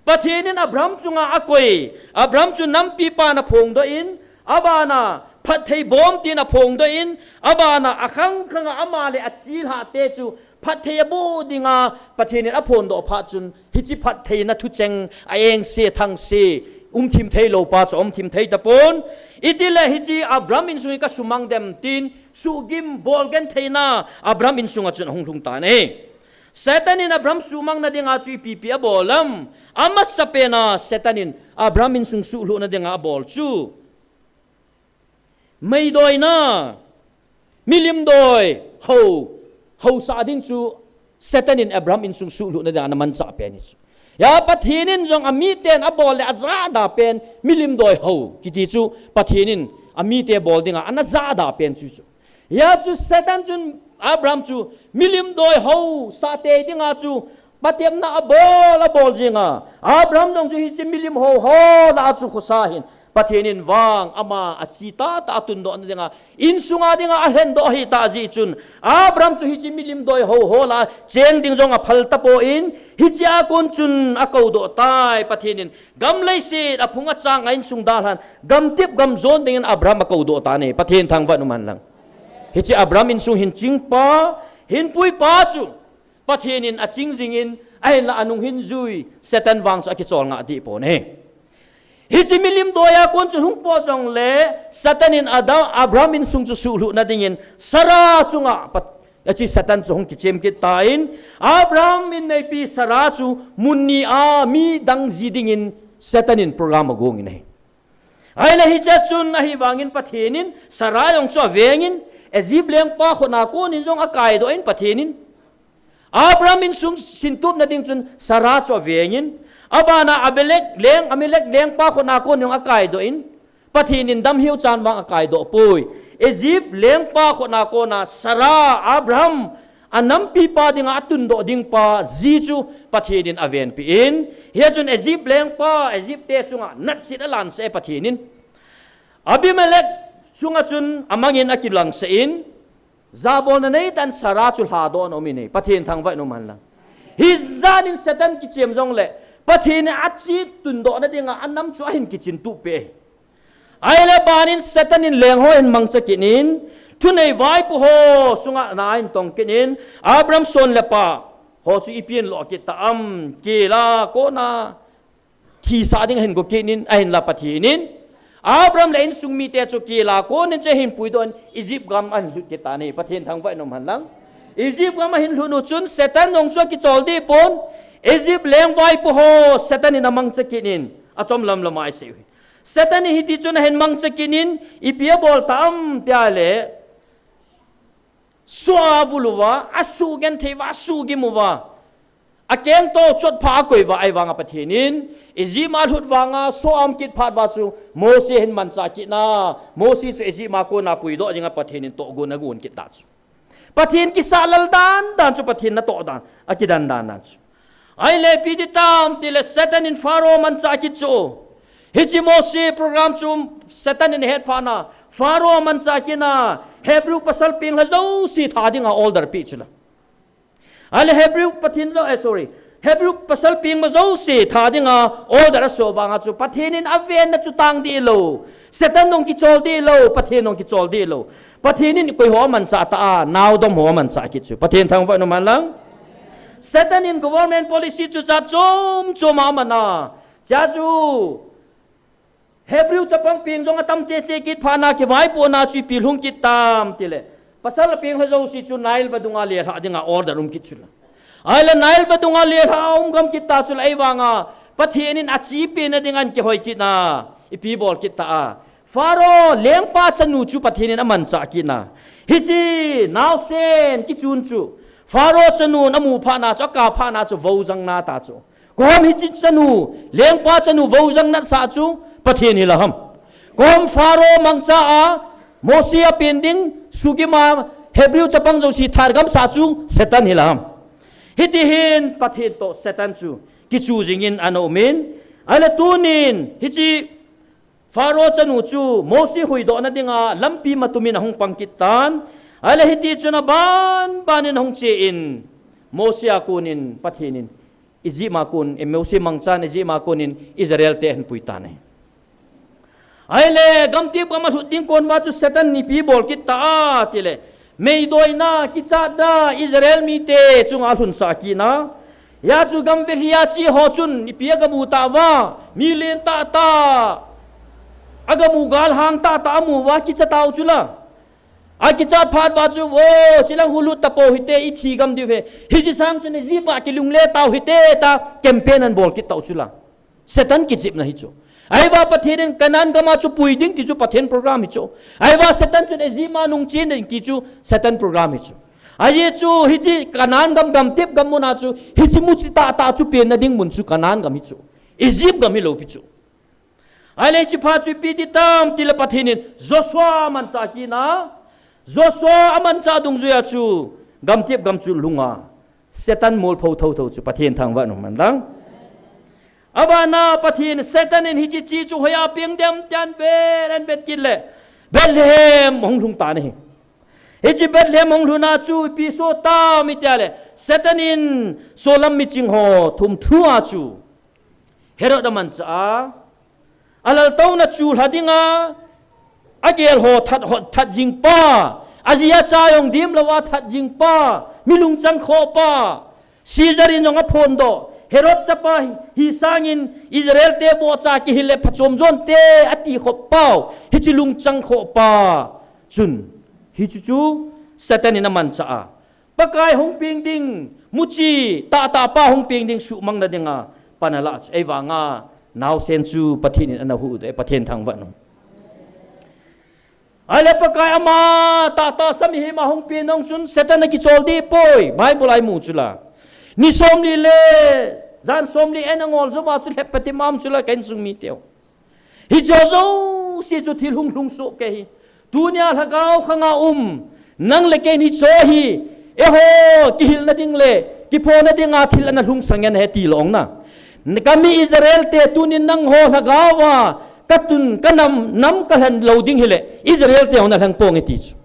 Pathen in Abraham chunga akoi, Abraham chu nampipa in aphongdoh in, abana, phatthei bom tin aphongdoh in, abana, akhang khanga ama le achilhah te chu, phatthei aboh dinga Pathen in aphondoh phat chun, hiche phattheina thucheng a engse thangse, umthim thei lou pa chu umthim thei tapon. Itile hiche Abraham insung hi kasumang dem tin, suhgim bolgentheina Abraham insunga chun ahung lhung tan ahi. Satan in Abraham suhmang na dinga chu ipi ipi abol am. Amasapen a Satan in Abraham insung suhlhuh na dinga abol chu. Meidoina, milim doi, hou, housah ding chu Satan in Abraham insung suhlhuh na dinga ana manchah pen ahi chu. Hia Pathen in jong amiten abol le ajada pen, milim doi hou, kiti chu Pathen in amite bol dinga ana jada pen chu chu. Hia chu Satan chun Abraham chu milim doi housah tei dinga chu patepna abol, abol jinga. Abraham jong chu hiche milim hou ho lah a chu khosa hin. Pathen in vang ama achi tahtah a tundoh na dinga, insunga dinga alhendoh ahitah jeh chun, Abraham chu hiche milim doi hou ho lah a cheng ding jong aphal tapon, hiche a kon chun akoudoh tai Pathen in, gam leiset aphung achang a insung dalhan, gamtep gamjon dingin Abraham akoudoh tan ahi, Pathen thangvah in um hen lang. Hiche Abraham insung hin chingpa, hinpuipa chu, Pathen in aching jingin, ahinla anung hin jui, Satan vang chu akichol ngah deh pon ahi. Hiche milim doi a kon chu hung pot jongle, Satan in Adam, Abraham insung chu suhlhuh na dingin, Sarah chunga, Pat-, hiche Satan chu hung kichem kit tan, Abraham inneipi Sarah chu mun ni a midang ji dingin, Satan in program agong in ahi. Ahile hiche a chun ahivangin Pathen in Sarah jong chu avengin, Egypt lengpa khutna konin jong akaidoh in Pathen in. Abraham insung sintupna ding chun Sarah chu avengin. Abana Amalek leng, Amalek lengpa khutna konin jong akaidoh in. Pathen in damheu chan vang akaidoh poi. Egypt lengpa khutna kona Sarah, Abraham, anampipa dinga atundoh ding pa ji chu Pathen in avenpeh in, hia chun Egypt lengpa, Egypt te chunga natsit alangsah e Pathen in. Abimelech chunga chun amangin akilangsah in, jabolna neitah in Sarah chu lhadoh ana um in ahi, Pathen thangvah in um hen lang. Hijat in Satan kichem jongle, Pathen in achi tundoh na dinga anam chu ahin kichin tup peh e. Ahile banin Satan in leng ho ahin mangcha kit in, thunei vaipo ho sunga na ahin tong kit in, Abraham son le pa ho chu ipi ahin lo kit ta am, kela kona thisah ding ahin go kit in, ahinla Pathen in Abraham le insung mite chu kela konin chu ahin puidoh in, Egypt gam ahin lhut kit tan ahi, Pathen thangvah in um hen lang. Egypt gam ahin lhut u chun Satan jong chu akichol deh pon, Egypt leng vaipo ho Satan in amangcha kit in, achom lam lam a isei u hi. Satan in hiti chun ahin mangcha kit in, ipi abol ta am tia le, soh a avul uva, asuhgenthei uva, asuhgim uva, akeng toh chotpha akoi uva, ahivanga Pathen in Egypt a alhut vanga soh a aum kit phat uva chu Mose ahin manchah kit in, Mose chu Egypt a kona puidoh dinga Pathen in tohgon agon kit ta chu. Pathen kisah lal dan dan chu, Pathen natoh dan, akidan dan dan chu. Ahile ipi ti tam tile Satan in Pharaoh manchah kit chu. Hiche Mose program chu Satan in ahet phat na, Pharaoh manchah kit na, Hebrew pasal peng lha jouse tha dinga order peh chu la. Ahile Hebrew Pathen jo, eh, sorry. Hebrew pasal pengma jouse tha dinga order asoh vanga chu Pathen in avenna chu tang deh lou. Satan jong kichol deh lou, Pathen jong kichol deh lou. Pathen in koi ho amanchah ta a, naodom ho amanchah kit chu. Pathen thangvah in um hen lang. Satan in government policy chu chat chom chom a man a. Chea chu Hebrew chapang peng jong atam cheche kit phat na kivaipohna chu ipi lhung kit tam tile, pasal apeng lha jouse chu Nile vadung a lelhah dinga order um kit chula. Ahile Nile vadung a lelhah a um gam kit ta chula, ahivanga Pathen in achepi na ding ahin kihoi kit na, ipi bol kit ta a. Pharaoh lengpa chanu chu Pathen in amanchah kit na. Hiche naosen kichun chu Pharaoh chanun amu phat na chu, akap phat na chu vojang na ta chu. Koiham hiche chanu, lengpa chanu vojang nasah chu Pathen hila ham? Koiham Pharaoh mangcha a Mose apen ding, sugim a Hebrew chapang jouse that gamsah chu Satan hila ham? Hiti hin Pathen toh Satan chu kichu jingin ana umin, ahile tunin hiche Pharaoh chanu chu Mose huhdoh na dinga lampi matumin ahung pang kit tan. Ahile hiti chun aban banin ahung che in, Mose a konin Pathen in Egypt a kon, eh, Mose mangchan Egypt a konin Israel te ahin pui tan ahi. Ahile gamtep gam alhut ding kon uva chu Satan in ipi bol kit ta a tile, meidoina, kichatna Israel mite chunga alhunsah kit na. Hia chu gam velhi a che ho chun ipi aga mu ta uva, mi len tahtah, aga mu galhang tahtah amu uva kicha tau chula. Akichat phat uva chu, o, chilang hulut tapou hite, ithi gam diu ahi. Hiche sang chun Egypt a kilungle tau hite tia campaign ahin bol kit tau chula. Satan kichepna hi chu. Ahivang Pathen in Canaan gam a chu pui ding ti chu Pathen program hi chu. Ahivang Satan chun Egypt a nung chen ding ti chu Satan program hi chu. Ajeh chu hiche Canaan gam, gamtep gam mun a chu, hiche muchi tahtah chu penna ding mun chu Canaan gam hi chu. Egypt gam hilou pi chu. Ahile hiche phat chu ipi ti tam tile Pathen in Joshua amanchah kit na. Joshua amanchah dungjui a chu gamtep gam chu lhunga Satan molpho thotho chu, Pathen thangvah in umhen lang. Abana Pathen, Satan in hiche chi chu hoiya peng dem tia ahin vet, ahin vet kit le Bethlehem ahung lhung tan ahi. Hiche Bethlehem ahung lhun a chu ipi so tam itile, Satan in solam miching ho thum thu a chu Herod amanchah a, alaltouna chu lha dinga agel ho that, ho that jing pa, aji acha jong dem louva that jing pa, mi lungchang khoh pa, Caesar in jong aphondoh, Herod chapa hi, hi sangin Israel te bohcha kihil le phachom jon te ati khop pau, hiche lungchang khoh pa chun, hichu chu Satan in amanchah a, Pakai hung peng ding, muchi tahtah pa hung peng ding suhmang na dinga pan alah chu, ahivanga naosen chu Pathen in ana huhdoh e, Pathen thangvah in um. Ahile Pakai ama tahtah sa mihem a hung pen nung chun Satan akichol deh poi, Bible a imu chula. Ni somli le jan somli en angol jouva chu lhep pati mam chula ka insung miteu. Hiche jouse chu thil hung lhung soh kei hi. Tunia lhagao khanga um nang le kei hiche hi, eiho kihilna ding le kiphona dinga thil ana lhung sang e ti lou na. Kami Israel te tunin nangho lhagao a katun kanam, nam kalhen lou ding hile Israel te hon alheng ponge ti chu.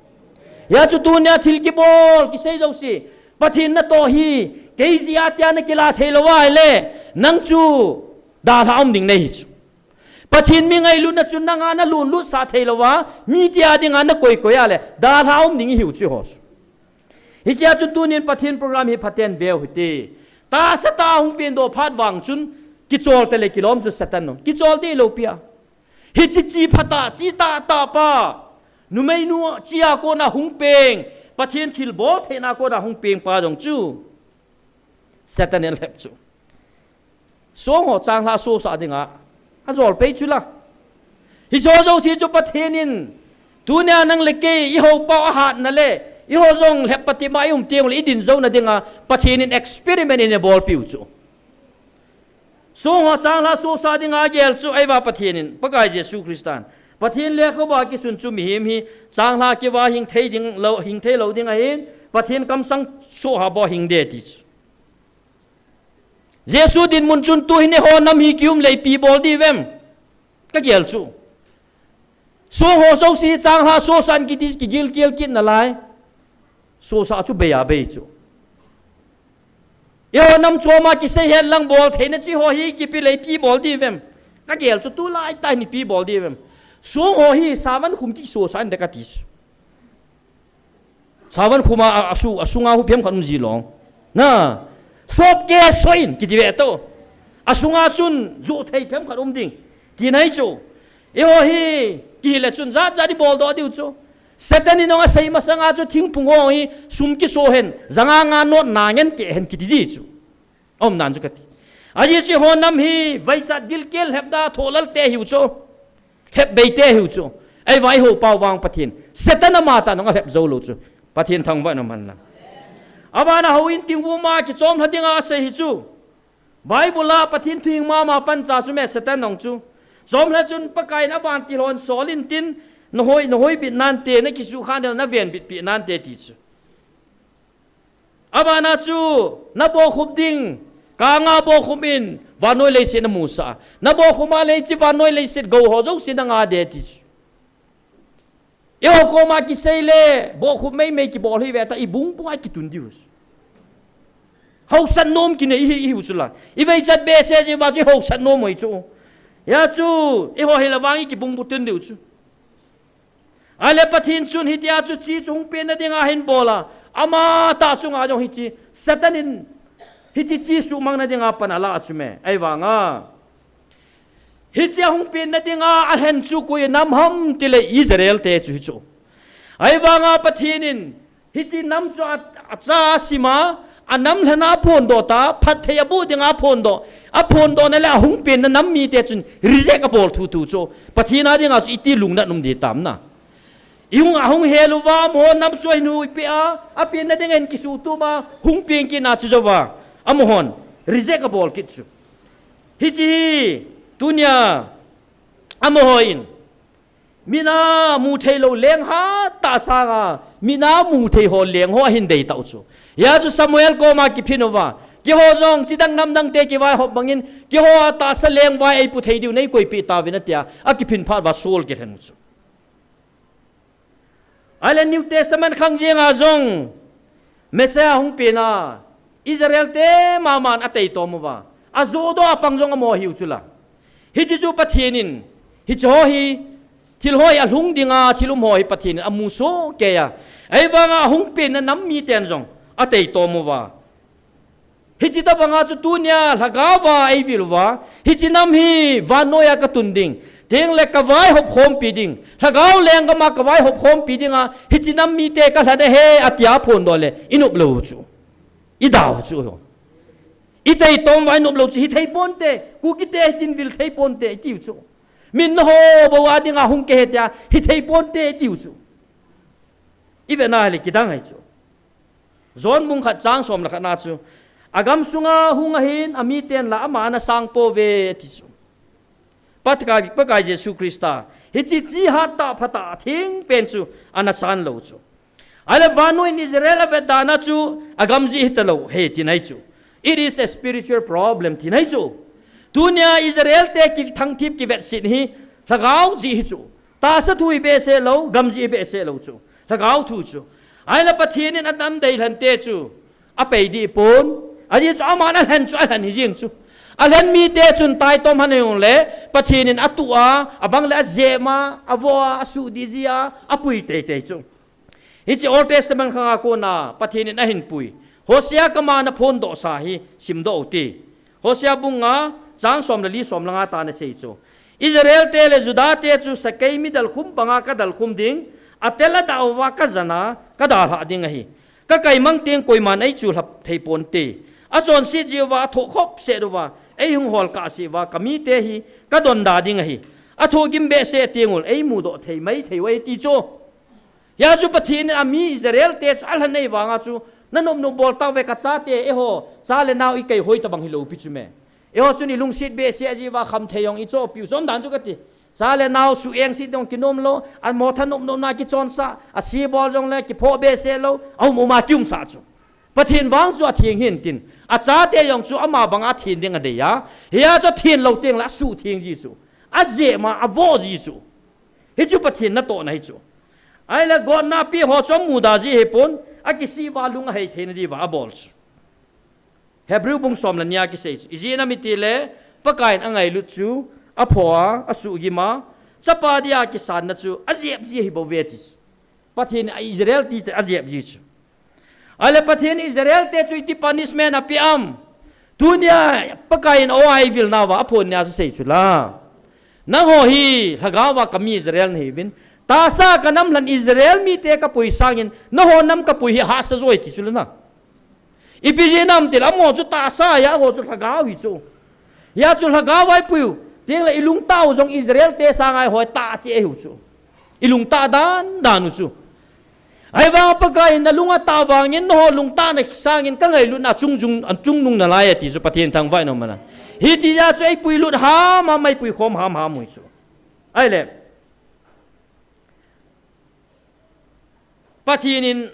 Hia chu tunia thil kibol kisei jouse, Pathen natoh hi, kei jeh a tia nakila thei lou ahile, nang chu dalha um ding nahi chu. Pathen mi ngailutna chu nanga nalunlut sah thei louva, mite a dinga nakoi koi a le, dalha um ding ihiu chu eiho chu. Hichea chun tunin Pathen program hi phaten veu hite. Tahsa tah a hung pendoh phat vang chun, kichol tale kilom chu Satan no. Kichol deh lou pia. Hiche chi phatah, chi tahtah pa, numeinu chi a kona hung peng, Pathen thilbol theina kona hung peng pa jong chu Satan in alhep chu. Song ho changlhah sosah dinga ajol pei chula. Hiche jouse chu Pathen in tunia nang le kei eiho pau ahatna le eiho jong lhep pati ma ium teng le idin jouna dinga Pathen in experiment in eibolpiu chu. Song ho changlhah sosah dinga agel chu, ahivang Pathen in, Pakai Jesu Christan, Pathen lekhabu a kisun chu mihem hi changlhah keuva hing thei ding lou, hing thei lou ding ahin, Pathen kamsang soh ha bou hing ding ati chu. Jesu dinmun chun tuhin eiho nam hi kium le ipi bol diu vem? Kagel chu. Song ho jouse changlhah sosah in kiti, kigilkel kit nalai. Sosah chu bei a bei chu. Eiho nam chom a kisei het lang bol theina chu eiho hi kipe le ipi bol diu vem? Kagel chu tulai tah in ipi bol diu vem? Song ho hi savan khum kisosah in de kati chu. Savan khum a, a, asu, asunga huphem khat um ji lou. Na, Sop ke soin kiti ve to. Asunga chun ju thei phem khat um ding. Ti nai chu. Eiho hi kile chun jat jat i bol doh diu chu. Satan in ong a sei masanga chu thingphung ho hi sum kiso hen, janga nga not na ngen ke hen kiti di chu. Om nan chu kati. Aji chu eiho nam hi vaichat gilkel hepda tholal te hiu chu. Hep bei te hiu chu. Ei vai ho pau vang Pathen. Satan ama ta nong a hep zo lo chu. Pathen thangvah in um hen lang. Abana ho in tingvu ma kichom lha dinga asei hi chu. Bible a Pathen thu hing mama pancha chu me Satan nong chu. Chom lha chun Pakai in aban ti lhon sol in tin, na hoi, na hoi bit nante, na kisu khan na ven bit pi nante ti chu. Abana chu, na bo khup ding, ka nga bo khup in, vannoi leiset na musa. Na bo khup ma lei chi vannoi leiset go ho zo si na nga de ti chu. Eiho koma kisei le, bo khup mei mei kibol hi ve ta, i bung bung ai kitun diu. Hausat nom kine i hi, i hiu chu la. I vaichat be se ji va chu hausat nom oi chu. Ya chu, eiho hi la vang i kibung bu tun diu chu. Ale Pathen chun hitia chu chi chu hung pen na dinga hin bola. Ama ta chunga jong hichi, Satan in hichi chi sumang na dinga pan ala chu me. Ei vanga. Hichi a hung pen na dinga alhen chu koi nam ham tile Israel te chu hi chu. Ei vanga Pathen in hichi nam chu a, acha sima, a nam lhena phondoh ta, phatthei abu dinga phondoh, aphondoh na le ahung pen na nam mite chun reject abol thu thu chu. Pathen a dinga chu iti lungnat um di tam na. I hung, ahung hel uva, amaho nam chu ahin huipi a, apen na ding ahin kisu tuma, hung pen kit na chu jova, amahon reject abol kit chu. Hichi hi, tunia, amaho in, mit a mu thei lo leng hatah sanga, mit a mu thei ho leng ho ahin dei tau chu. Hia chu Samuel koma kiphin uva, keiho jong chidang namdang te kivaihop bangin, keiho a tahsa leng vai eipu thei diu nei koipi tauvin atia, akiphin phat uva Saul kilhen u chu. Ahile New Testament khang jenga jong Messiah hung pen a Israel te maman atei tom uva. Ajoh doh a pang jong amaho hiu chu la. Hichi chu Pathen in, hichi ho hi, thil ho hi alhung dinga, thil um ho hi Pathen in amu soh kei a. Ei vanga ahung pen na nam miten jong atei tom uva. Hichi tabanga chu tunia lhagao va ei vil uva, hichi nam hi vannoi a ka tun ding, teng le ka vaihop khompi ding, lhagao lenggam a ka vaihop khompi dinga, hichi nam mite ka lhana he atia phondoh le, i nop lou chu. I dau chu. I tei tom uva i nop lou chu, hi thei ponte, Kuki te hitin vil thei ponte, i tiu chu. Min na ho bou a dinga hung ke he tia, hi thei ponte, i tiu chu. I vena hile kidang hai chu. John bung khat chang som le khat na chu, agam sunga hung ahin, amiten la ama ana sang pouve, ati chu. Pakai, Pakai Jesu Christa, hichi chi hat tah pha tah theng pen chu, ana san lou chu. Ahile vannoi in Israel avet dan a chu, agam jeh hita lou, he ti nai chu. It is a spiritual problem, ti nai chu. Tunia Israel te kithangthip kivetsit hi, lhagao jeh hi chu. Tahsa thu hi behseh lou, gam jeh hi behseh lou chu. Lhagao thu chu. Ahile Pathen in adam deilhen te chu. Apei dih pon. Ajeh chu aman alhen chu alhen hi jeng chu. Alhen mite chun taitom han jong le, Pathen in atu a, abang le ajep a, avoh a, asuh dih ji a, apui teitei chu. Hichi Old Testament khanga kona Pathen in ahin pui. Hosea kama na phondoh sa hi simdoh u ti. Hosea bung nga chang som le li som le nga tah na sei chu. Israel te le Juda te chu sakei mi dalkhum banga ka dalkhum ding, atel adah uva ka jan a ka dalhah ding ahi. Ka kaimang teng koiman eichu lhap thei ponte. Achonset jeh uva athoh khop set uva, eihung hol kahse uva, ka mite hi ka donda ding ahi. Athoh gim behseh teng ul eimudoh thei mai thei uve ti chu. Hia chu Pathen in ami Israel te chu alhen nei vanga chu, na nop nop bol tauve ka chate, eiho, cha le nao i kaihoi tabang hilou pi chu me. Eiho chun i lungset behseh jeh uva khamthei jong i chohpiu chu um dan chu kati. Cha le nao suhengset jong kinom lou, amaho thanop nopna kichonsah, ase bol jongle kiphoh behseh lou, aum um a kiumsah chu. Pathen vang chu atheng hin tin, achate jong chu ama banga then ding adei a. Hia chu athen lou teng le asuhtheng ji chu. Ajep a, avoh ji chu. Hichu Pathen natohna hi chu. Ahile gotna pi ho chu amuda ji hi pon, akisih uva lung ahei theina diuva abol chu. Hebrew bung som le ni a kisei chu. Ijeh inem itile, Pakai in angailut chu, aphoh a, asuhgim a, chapa dia kisanna chu, ajep ji ahi bouve ti. Pathen in a Israel te chu ajep ji chu. Ale Pathen Israel te chu iti punishment api am. Tunia Pakai in o ai vil nauva aphon nia chu sei chu la. Nangho hi lhagao va kami Israel nahiuvin. Tahsa kanam lhan Israel mite kapui sangin, nangho nam kapui hi hahsa joi ti chu la na. Ipi jeh nam tile amaho chu tahsa ya ho chu lhagao hi chu. Ya chu lhagao vai puiu. Tengle ilungtah u jong Israel te sanga ihoi tah che ahiu chu. Ilungtah dan dan u chu. Ahivang Pakai in nalung atah vangin nangho lungtah na sangin kangailutna chungjung, achungnung nalai ati chu Pathen thangvah in um ahi. Hiti ya chu eipui lut ham ham, eipui khom ham ham u hi chu. Ahile. Pathen in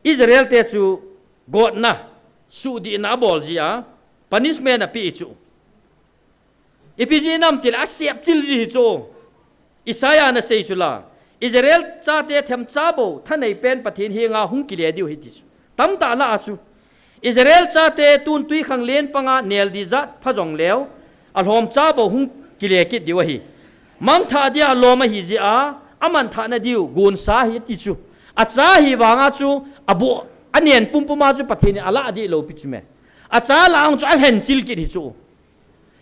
Israel te chu gotna, suhdihna abol jia, punishment api chu. Ipi jeh nam tile asep chil ji hi chu. Isaiah na sei chu la. Israel chate themcha bou, thanei pen Pathen henga hung kile diu hi ti chu. Tamtah lah a chu. Israel chate tun twikhanglen panga nel di jat pha jongleu, alhomcha bou hung kile kit diu ahi. Mangthah dia alom ahi jeh a, amanthah na diu gonsa hi ati chu. Acha hi vanga chu, aboh, anen pumpum a chu Pathen in alah dih lou pi chu me. Acha lah a chu alhen chil kit hi chu.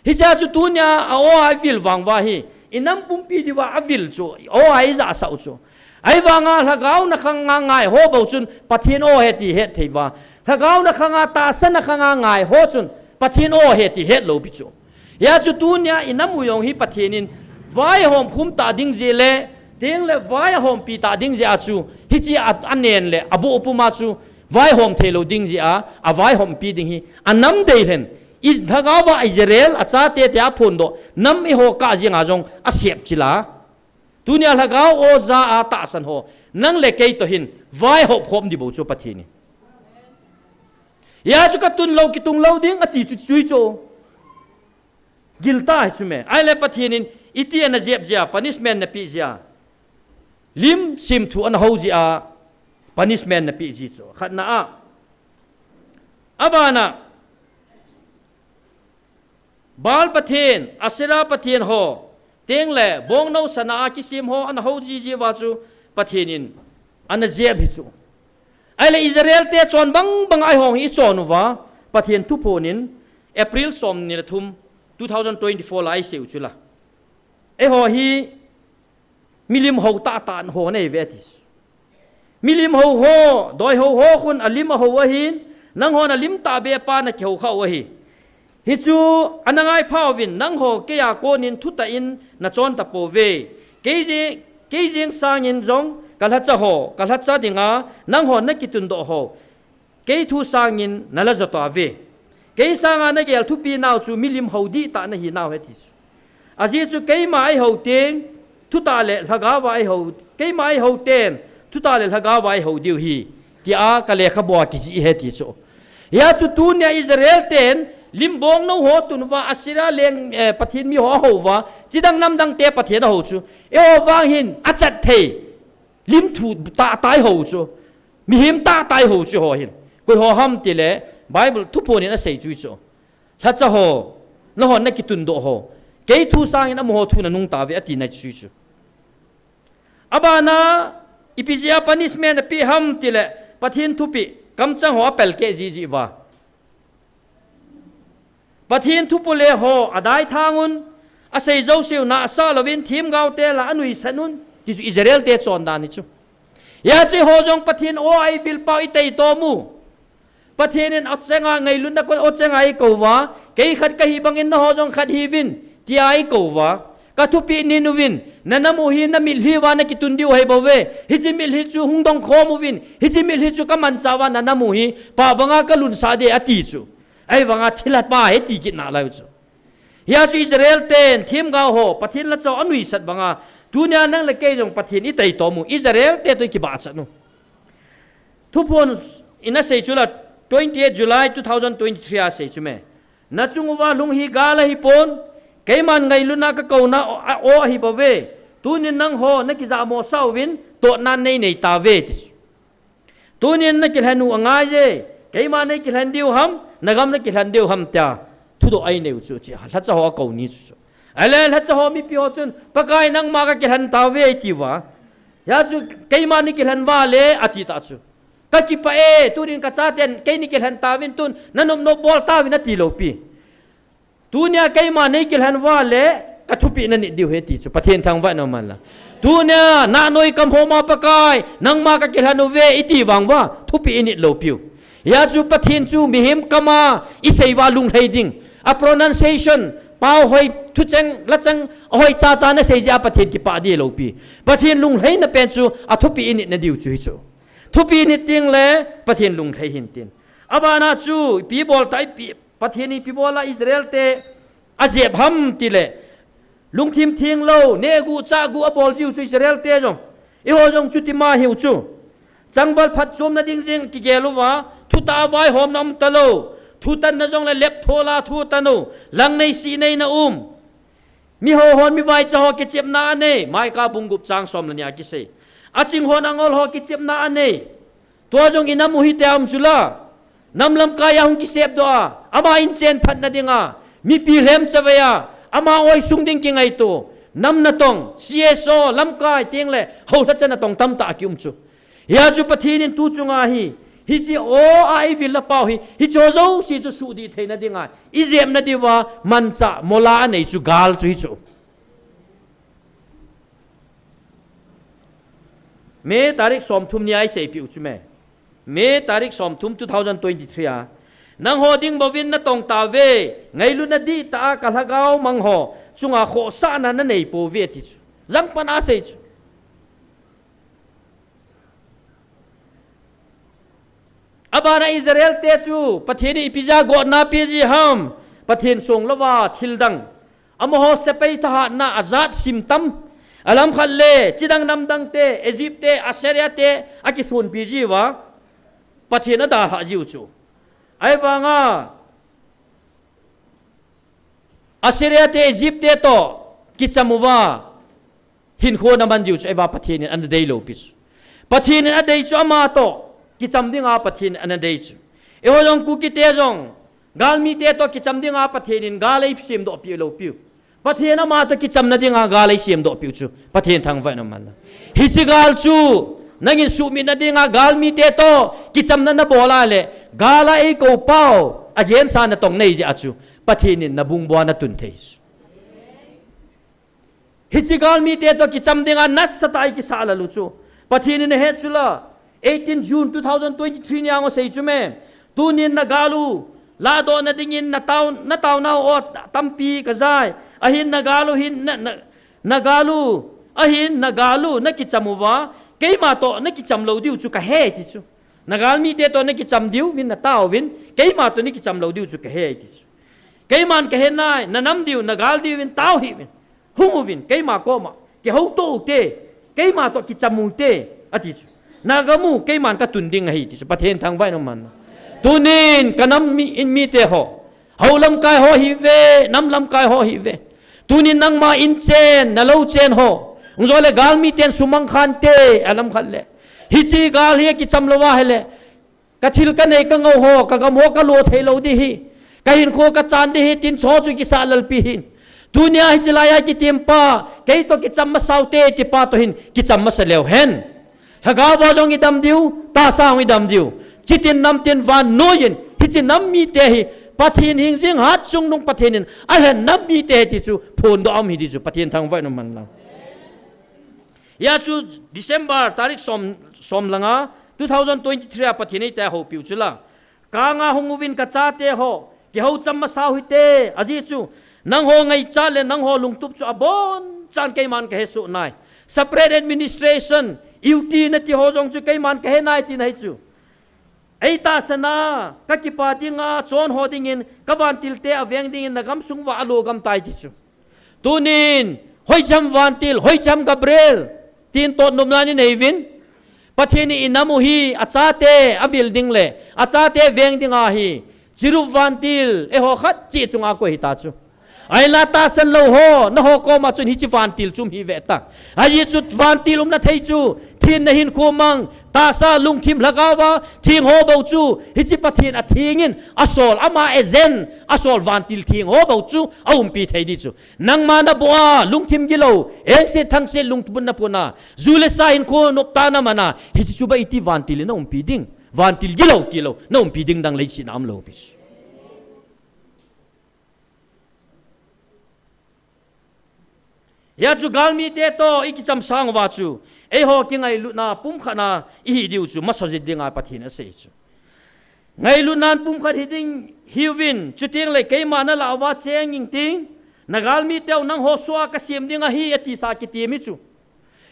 Hichea chu tunia a o a ivil vang uva hi, inam pumpi diuva avil chu, o a ijahsah u chu. Ahivanga lhagao na khanga ngaiho bou chun Pathen o ahi ti het thei uva. Lhagao na khanga, tahsa na khanga ngaiho chun Pathen o ahi ti het lou pi chu. Hia chu tunia inam u jong hi Pathen in vaihom khum ta ding jeh le, tengle vaihompi ta ding jeh a chu, hiche a, anen le, aboh puma chu, vaihom thei lou ding jeh a, avaihompi ding hi, anam dei lhen. Is lhagao va Israel achate te aphondoh, nam eiho kah jenga jong asep chil a. Tunia lhagao o ja a tahsan ho, nang le kei toh hin, vaihop khom ding bou chu Pathen in. Hia chu katun lou, kitung lou ding, ati chu chui chu. Giltah hi chu me. Ahile Pathen in, iti ana jep jia, punishment napeh jia. Lim simthu ana hou jia, punishment napeh ji chu. Khatna a. Abana, Baal Pathen, Asherah Pathen ho, tengle, bongnou sana a kisem ho, ana hou ji ji uva chu, Pathen in, ana jep hi chu. Ahile Israel te chon bang bang a eihon hi ichon uva, Pathen thuphon in, April somni le thum, two thousand twenty-four la isei u chu la. Eiho hi, milim hou tahtah ho nahi uve ati. Milim hou ho, doi hou ho khun alim ahou ahin, nanghon alim tahbeh a pa nakihou khah u ahi. Hichu ana ngaipha uvin, nangho keiya konin thutah in nachon tapouve. Kei je-, kei jeng sangin jong kalhacha ho, kalhacha dinga nanghon nakitundoh ho. Kei thu sangin nala jotauve. Kei sanga nagel thupi nau chu milim hou dihtah nahi nau ahi ti chu. Ajeh chu keima eihou teng, thutah le lhagao va eihou, keima eihou ten, thutah le lhagao va eihou diu ahi, tia kalekhabu a kijih ahi ti chu. Hia chu tunia Israel ten, lim bongnou ho tun uva, Asherah leng, eh, Pathen mi ho ahou uva, chidang namdang te Pathen ahou chu. Eiho vang hin, achat thei. Lim thu tahtah eihou chu. Mihem tahtah eihou chu ho hin. Koi ho ham tile, Bible thuphon in asei chu chu. Lhacha ho, nanghon nakitundoh ho. Kei thu sangin amaho thu nanung tauve ati nai chu chu. Abana, ipi jeh a punishment apeh ham tile, Pathen thupeh, kamchang ho apelkeh ji ji uva. Pathen thupule ho, adaithang un, asei jouseu nahsah louvin, themgao te la anuisat un, ti chu Israel te chondan hi chu. Hia chu eiho jong Pathen o a ivil pau itei tom u. Pathen in achenga ngailutna kon achenga eikou uva, kei khat kahi bangin naho jong khat hiuvin, tia eikou uva. Kathupeh nin uvin, nanam u hi namitlhi uva nakitun diu ahi bouve. Hiche mitlhi chu hung dong khom uvin, hiche mitlhi chu kamanchah uva nanam u hi, pah banga kalunsah ding ati chu. Ahivanga thilha pa ahi ti kit nalai u chu. Hia chu Israel ten, themgao ho, Pathen lhacha ho anuisat banga, tunia nang le kei jong Pathen itei tom u, Israel te toh ikibahchat u. Thuphon in asei chu la, twenty-eight July two thousand twenty-three a asei chu me. Nachung uva lhung hi gal ahipon, keiman ngailutna kakouna o, a, o ahi bouve. Tunin nangho nakijahmo sah uvin, totnan neinei tauve, ti chu. Tunin nakilhen u angaiye, keima neikilhen diu ham, nagam nakilhen diu ham tia, thudoh einei u chu, chu lhacha ho akou ni chu chu. Ahile lhacha ho mipi ho chun, Pakai nangma kakilhen tauve ati uva. Hia chu keima neikilhen uva le ati ta chu. Ka kipah e, tunin ka chaten keini kilhen tauvin tun, na nopnop bol tauvin ati lou pi. Tunia keima nei kilhen uva le, ka thupeh na nit diu ahi ti chu, Pathen thangvah in um hen lang. Tunia, nahnoi kam homa Pakai, nangma ka kilhen uve, iti vang uva, thupeh i nit lou piu. Hijeh chun Pathen chu mihem kama i sei uva lunglhai ding. A pronunciation, pao hoi, thucheng, lacheng, ahoi chacha na sei jeh a Pathen kipah ding lou pi. Pathen lunglhaina pen chu, a thupeh i nit na diu chu hi chu. Thupeh i nit ding le, Pathen lunglhai hih in tin. Abana chu, ipi bol ta, ipi, Pathen in ipi bol a Israel te ajep ham ti le, lungthim theng lou, neh gu, chah gu abol jiu chu Israel te jong. Eiho jong chuti ma hiu chu. Changval phatchomna ding jeng kigel uva, thutah a vaihomna um talou. Thutanna jong le lepthol a thutan u. Lang nei sih nei na um. Miho hon mivaicha ho kichepna anei. Micah bung gup chang som le ni a kisei. Aching hon angol ho kichepna anei. Tua jong i nam u hi tia um chu la. Nam lamkai a hung kisep doh a, ama inchen phatna dinga, mipi lhem chavei a, ama oisung ding kingaito, nam natong, C S O, lamkai teng le, houlhacha natong tamtah a kium chu. Hijeh chun Pathen in tu chunga hi, hiche o a i vil a pao hi, hiche ho jouse chu suhdih theina dinga, i jepna diuva, manchah, mola anei chu gal chu hi chu. May tarik somthum ni a i seipeh u chu me. May tarik somthum two thousand twenty-three a. Nangho ding bouvin natong tauve, ngailutna dihtah a ka lhagao mang ho, chunga khohsahna nanei pouve ti chu. Jangpan a sei chu. Abana Israel te chu, Pathen in ipi jeh a gotna pe ji ham, Pathen song louva thil dang. Amaho sepai thahatna ajat sim tam. Alam khat le, chidang namdang te, Egypt te, Assyria te, akisonpi jiuva. Pathen adalhah jiu chu. Ahivanga, Assyria te, Egypt te toh, kicham uva. Hinkho ana man jiu chu, eiva Pathen in ana dei lou pi chu. Pathen in adei chu ama toh, kicham dinga Pathen in ana dei chu. Eiho jong Kuki te jong, galmi te toh kicham dinga Pathen in gal eisem doh pi lou piu. Pathen ama toh kichamna dinga gal eisem doh piu chu. Pathen thangvah in um hen lang. Hiche gal chu, nangin suhmit na dinga galmi te toh, kichamna nabol a le, gal a eikou pau, agensa natong nei jeh a chu. Pathen in nabung bua natun thei chu. Hiche galmi te toh kicham dinga nasatah a ikisah lal u chu. Pathen in ahet chu la. Eighteen June two thousand twenty-three ni a asei chu me. Tunin nagal u. Lahdoh na dingin natao, nataona u tampi kajai. Ahin nagal u hin na, na, nagal u. Ahin nagal u nakicham uva. Keima toh nakicham lou diu chu kahe ti chu. Nagalmi te toh nakicham diu, vin natao vin. Keima toh nakicham lou diu chu kahe ti chu. Keiman kahe nai, nanam diu, nagal diu vin tao hih vin. Hung uvin, keima koma, kihouto ute, keima toh kicham ute, ati chu. Nagam u, keiman katun ding ahi, ti chu. Pathen thangvah in um hen lang. Tunin, kanam mi, in mite ho. Hou lamkai ho hiuve, nam lamkai ho hiuve. Tunin nangma inchen, nalou chen ho. Hung jo le galmi ten sumang khante, alam khat le. Hiche gal hi akicham louva ahile. Kathil kanei kangou ho, kagam ho kalo thei lou ding ahi. Kahinkho kachan ding ahi, tin chu chu kisah lal pi ahin. Tunia hiche laiya kitem pa, kei toh kicham masa ute, ti pa toh hin, kicham masa leu hen. Lhagao a jong idam diu, tahsa a jong idam diu. Chitin namtin vannoiyin, hiche nam mite hi, Pathen hing jing hat chungnung Pathen in, alhen nam mite hi ti chu, phondoh a um hi ti chu, Pathen thangvah in um hen lang. Hijeh chun December tarik som, som le nga, two thousand twenty-three a Pathen in eihoupiu chu la. Kanga hung uvin kachate ho, kihoucham masa u hite, ajeh chu, nangho ngaichat le nangho lungtup chu abonchan keiman kahesoh nai. Separate administration, U T nati ho jong chu keiman kahe nai tina ahi chu. Eitahsan a, kakipah dinga, chon ho dingin, kavantilte aveng dingin, nagamsung uva alo gam tai ti chu. Tunin, hoicham vantil, hoicham Gabriel, tin totnopna inei uvin. Pathen in inam u hi, achate avil ding le, achate veng dinga hi, chirup vantil, eiho khat cheh chunga koi hita chu. Ahinla tahsan lou ho, naho koma chun hiche vantil chu um hih veh ta. Ajeh chu vantil umna thei chu, thenna hinkho mang, tahsa lungthim lhagao a, theng ho bou chu, hiche Pathen atheng in, asol, ama agent, asol vantil theng ho bou chu, aumpi thei ding chu. Nangma naboh a, lungthim gilou, engse thangse lungput napun a, ju le sa hinkho noptah a naman a, hiche chu ba iti vantil in aumpi ding. Vantil gilou tilou, na umpi ding dang leiset a umlou pi. Hia chu galmite toh i kicham sang uva chu, eiho kingailutna pumkhat na i hi diu chu masa jing dinga Pathen in asei chu. Ngailutnan pumkhat hi ding hiuvin, chuteng le keima na lah uva cheng ing ting, na galmite u nangho soh a ka sem ding ahi, ati sa kitim hi chu.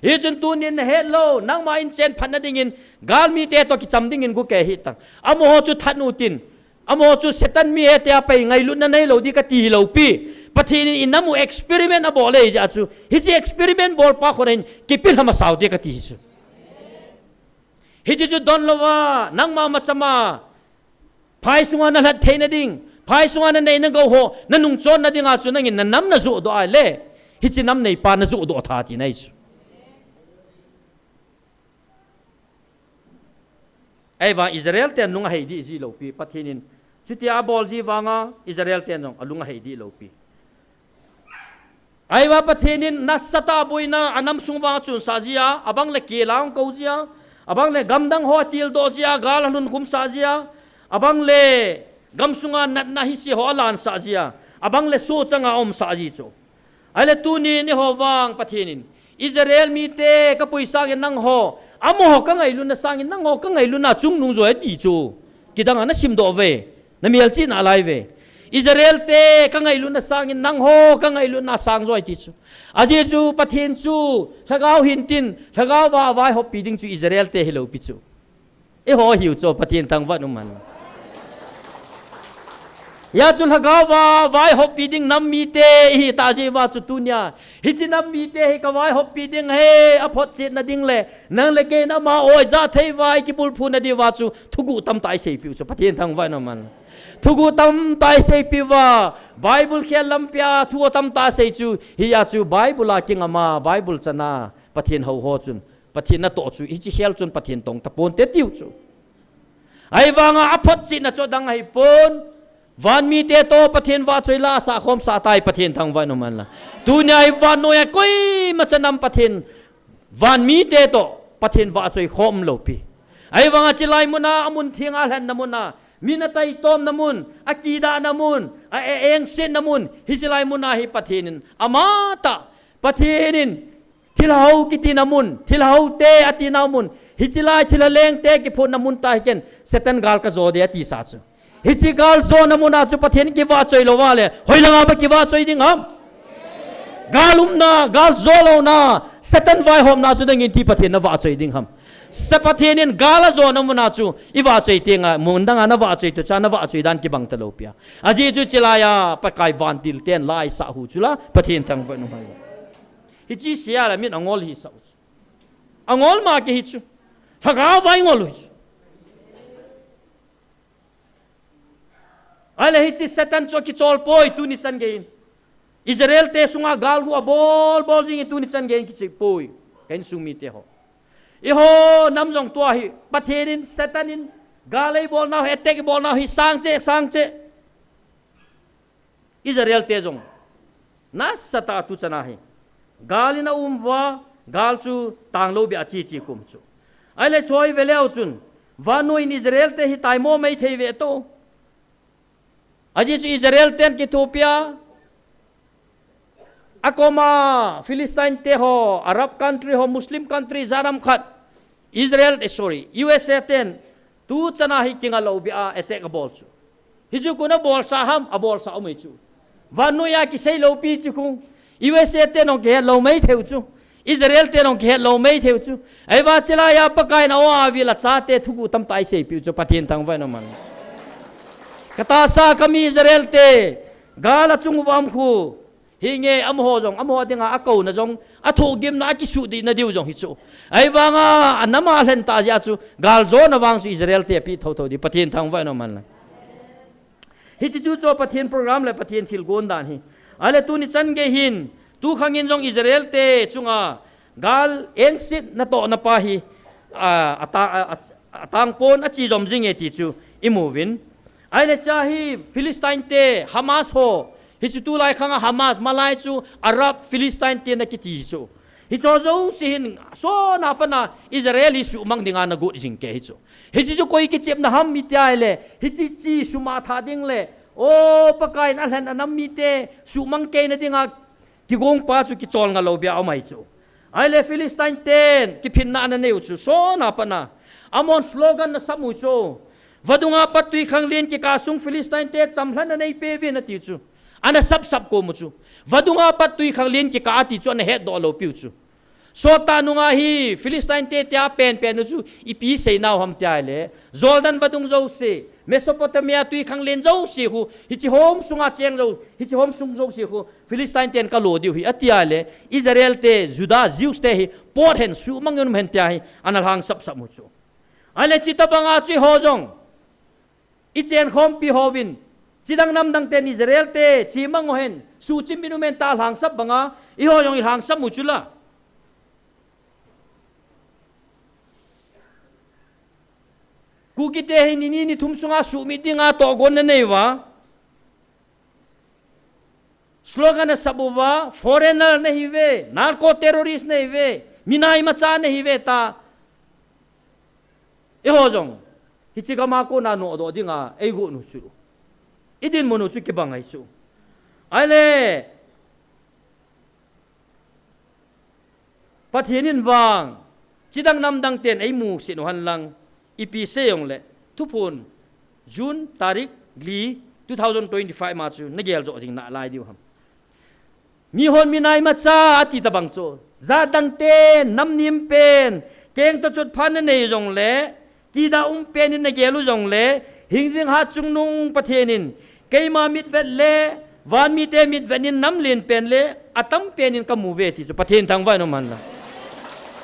Hichun tunin na het lou, nangma in chen phat na dingin, galmite toh kicham dingin gu kei hi tang. Amaho chu that u tin, amaho chu Satan mi ahi tia pai ngailutna neilou di kati hilou pi. Pathen in i nam u experiment abol e jeh chu. Hiche experiment bol pa khun in kipilham asao te kati hi chu. Hiche chu donlouva, nangma machama, phai sunga na lhat theina ding, phai sunga na nei na gou ho, na nungchon na dinga chu nangin na nam na johdoh a le, hiche nam neipa na johdoh tha tina ahi chu. Ahivang Israel ten nung ahei dih ji lou pi, Pathen in chutia abol ji vanga Israel ten jong alung ahei dih lou pi. Ahivang Pathen in nasatah a boina anam sung vang achun sah jia, abang le kei lang kou jia, abang le gamdang ho atildoh jia, gal alhun khum sah jia, abang le gam sunga natna hise ho alan sah jia, abang le soh changa aum sah ji chu. Ahile tunin eiho vang Pathen in, Israel mite ka pui sangin nangho, amaho ka ngailutna sangin nangho ka ngailutna chungnung joi ati chu. Kidang a na simdoh ve. Na melchihna lai ve. Israel te ka ngailutna sangin nangho ka ngailutna sang joi ti chu. Ajeh chu Pathen chu lhagao hintin, lhagao va vaihoppi ding chu Israel te hilou pi chu. Eiho hiu chu Pathen thangvah in um hen. Hia chu lhagao va vaihoppi ding nam mite ihi ta jeh uva chu tunia, hiche nam mite hi ka vaihoppi ding ahi, aphotchetna ding le, nang le kei in ama oi jahthei vai kibulphuna diuva chu thuguh tamtah i seipiu chu Pathen thangvah in um hen. Thuguh tamtah i seipiuva, Bible khel lampia thu tamtah sei chu, hia chu Bible a kingama, Bible chana Pathen hou ho chun, Pathen natoh chu, hiche khel chun Pathen tong taponte tiu chu. Ahivanga aphotchetna chu adang ahipon, van mite toh Pathen vahchoi la asah khom sah tai, Pathen thangvah in um hen la. Tunia hi vannoiya koimacha nam Pathen, van mite toh Pathen vahchoi khom lou pi. Ahivanga chulai muna, amun thenga alhenna muna, min ataitomna mun, akidahna mun, a e-, engsetna mun, hiche lai muna hi Pathen in amatah, Pathen in thilha hou kitina mun, thilha houte atina mun, hiche lai thilha lengte kiphutna mun tah hi ken, Satan gal kajo ding ati sa chu. Hiche gal jona muna chu Pathen kivahchoi louva le, hoilanga ba kivahchoi ding ham? Gal umna, gal jo louna, Satan vaihopna chu nangin ti Pathen na vahchoi ding ham? Sa Pathen in gal ajona muna chu i vahchoi tenga, mun danga na vahchoi toh cha na vahchoi dan kibang talou pia. Ajeh chu chulaiya Pakai vantil ten la isah u chu la, Pathen thangvah in um hen. Hiche seia la min angol hi sa u chu. Angol ma kei hi chu. Lhagao va ingol u hi chu. Ahile hiche Satan chu akichol poi tuni chan geiyin. Israel te sunga galgu abol bol jingin tuni chan geiyin kichep poi. Ka insung mite ho. Eiho nam jong tua hi Pathen in, Satan in gal eibolnau hi, attack eibolnau hi sang cheh, sang cheh. Israel te jong nasatah a tu chana hi gal in aum uva, gal chu tanglou beh a che che kum chu. Ahile choi ve leu chun, vannoi in Israel te hi taimo mai thei ve to. Ajeh chu Israel ten kithopia, akoma Philistine te ho, Arab country ho, Muslim country, jat ham khat, Israel, eh, sorry, U S A ten tu chana hi kinga lou beh a attack abol chu. Hichu koi in abolsa ham, abolsa um e chu. Vannoiya kisei lou pi chu khu. U S A ten jong kihet lou mai thei u chu. Israel ten jong kihet lou mai thei u chu. Ahivang chulaiya Pakai in a-o avil a chate thuguh tamtah iseipiu chu Pathen thangvah in um hen. Katahsa kami Israel te, gal achung uva um khu. Hinge amaho jong, amaho dinga akouna jong, athohgimna, akisuhdihna diu jong hi chu. Ahivanga, anam a alhen ta jeh a chu, gal jona vang chu Israel te apeh thotho ding, Pathen thangvah in um hen la. Hiche chu chu Pathen program le Pathen thilgon dan hi. Ahile tuni chan gei hin, tukhang in jong Israel te chunga, gal engset natohna pa hi, a, ata-, a, a, atangpon ache jom jinge ti chu imu uvin. Ahile cha hi Philistine te Hamas ho, hichu tulai khanga Hamas malai chu Arab Philistine te na kiti hi chu. Hicho jouse hin, sona pana Israel hi suhmang dinga nagot jing kei hichu. Hiche chu koi kichepna ham iti ahile, hiche chi suma tha ding le, o, Pakaiyin alhen anam mite suhmang keina dinga kigong pa chu kicholngah lou bia aum ahi chu. Ahile Philistine ten kiphinna ana neiu chu, sona pana. Amahon slogan ana sam u chu. Vadunga pat twikhanglen kikah sung Philistine te chamlhan anei peuvin ati chu. Ana sapsap kom u chu. Vadunga pat twikhanglen kikah ati chu ana hetdoh lou piu chu. Sot tah nunga hi Philistine te tia penpen u chu ipi seinau ham tia ahile, Jordan vadung jouse, Mesopotamia twikhanglen jouse khu, hiche hom sunga cheng jou, hiche hom sung jouse khu, Philistine ten kalo diu ahi, ati ahile, Israel te, Judah, Jews te hi, pot hen, suhmang in um hen tia hi, ana lhang sapsap u chu. Ahile, chuti banga chu eiho jong, ichenkhompi hovin, chidang namdang ten Israel te, chemang uhen, suhchim in um hen tia lhangsap banga, eiho jong ilhangsap u chula. Kukite hi ni ni ni thum sunga suhmit dinga tohgon nanei uva. Slogan nasap uva, foreigner nahiuve, narco terrorist nahiuve, minai macha nahiuve tia. Eiho jong, hiche gam a kona nodoh dinga eigot u chu, idinmun u chu kibang ahi chu. Ahile, Pathen in vang, chidang namdang ten eimusit u henlang, ipi sei jongle, Thuphon, June tarik li, two thousand twenty-five ma chu nagel joh ding nalai diu ham. Mihon minai macha ati tabang chu, jatdang ten, nam nem pen, keng toh chotpha nanei jongle, kida um pen in nagel u jongle, hingjing hat chungnung Pathen in, keima mitvet le, van mite mitvet in nam len pen le, atam pen in kamu uve ti chu, Pathen thangvah in um henlang.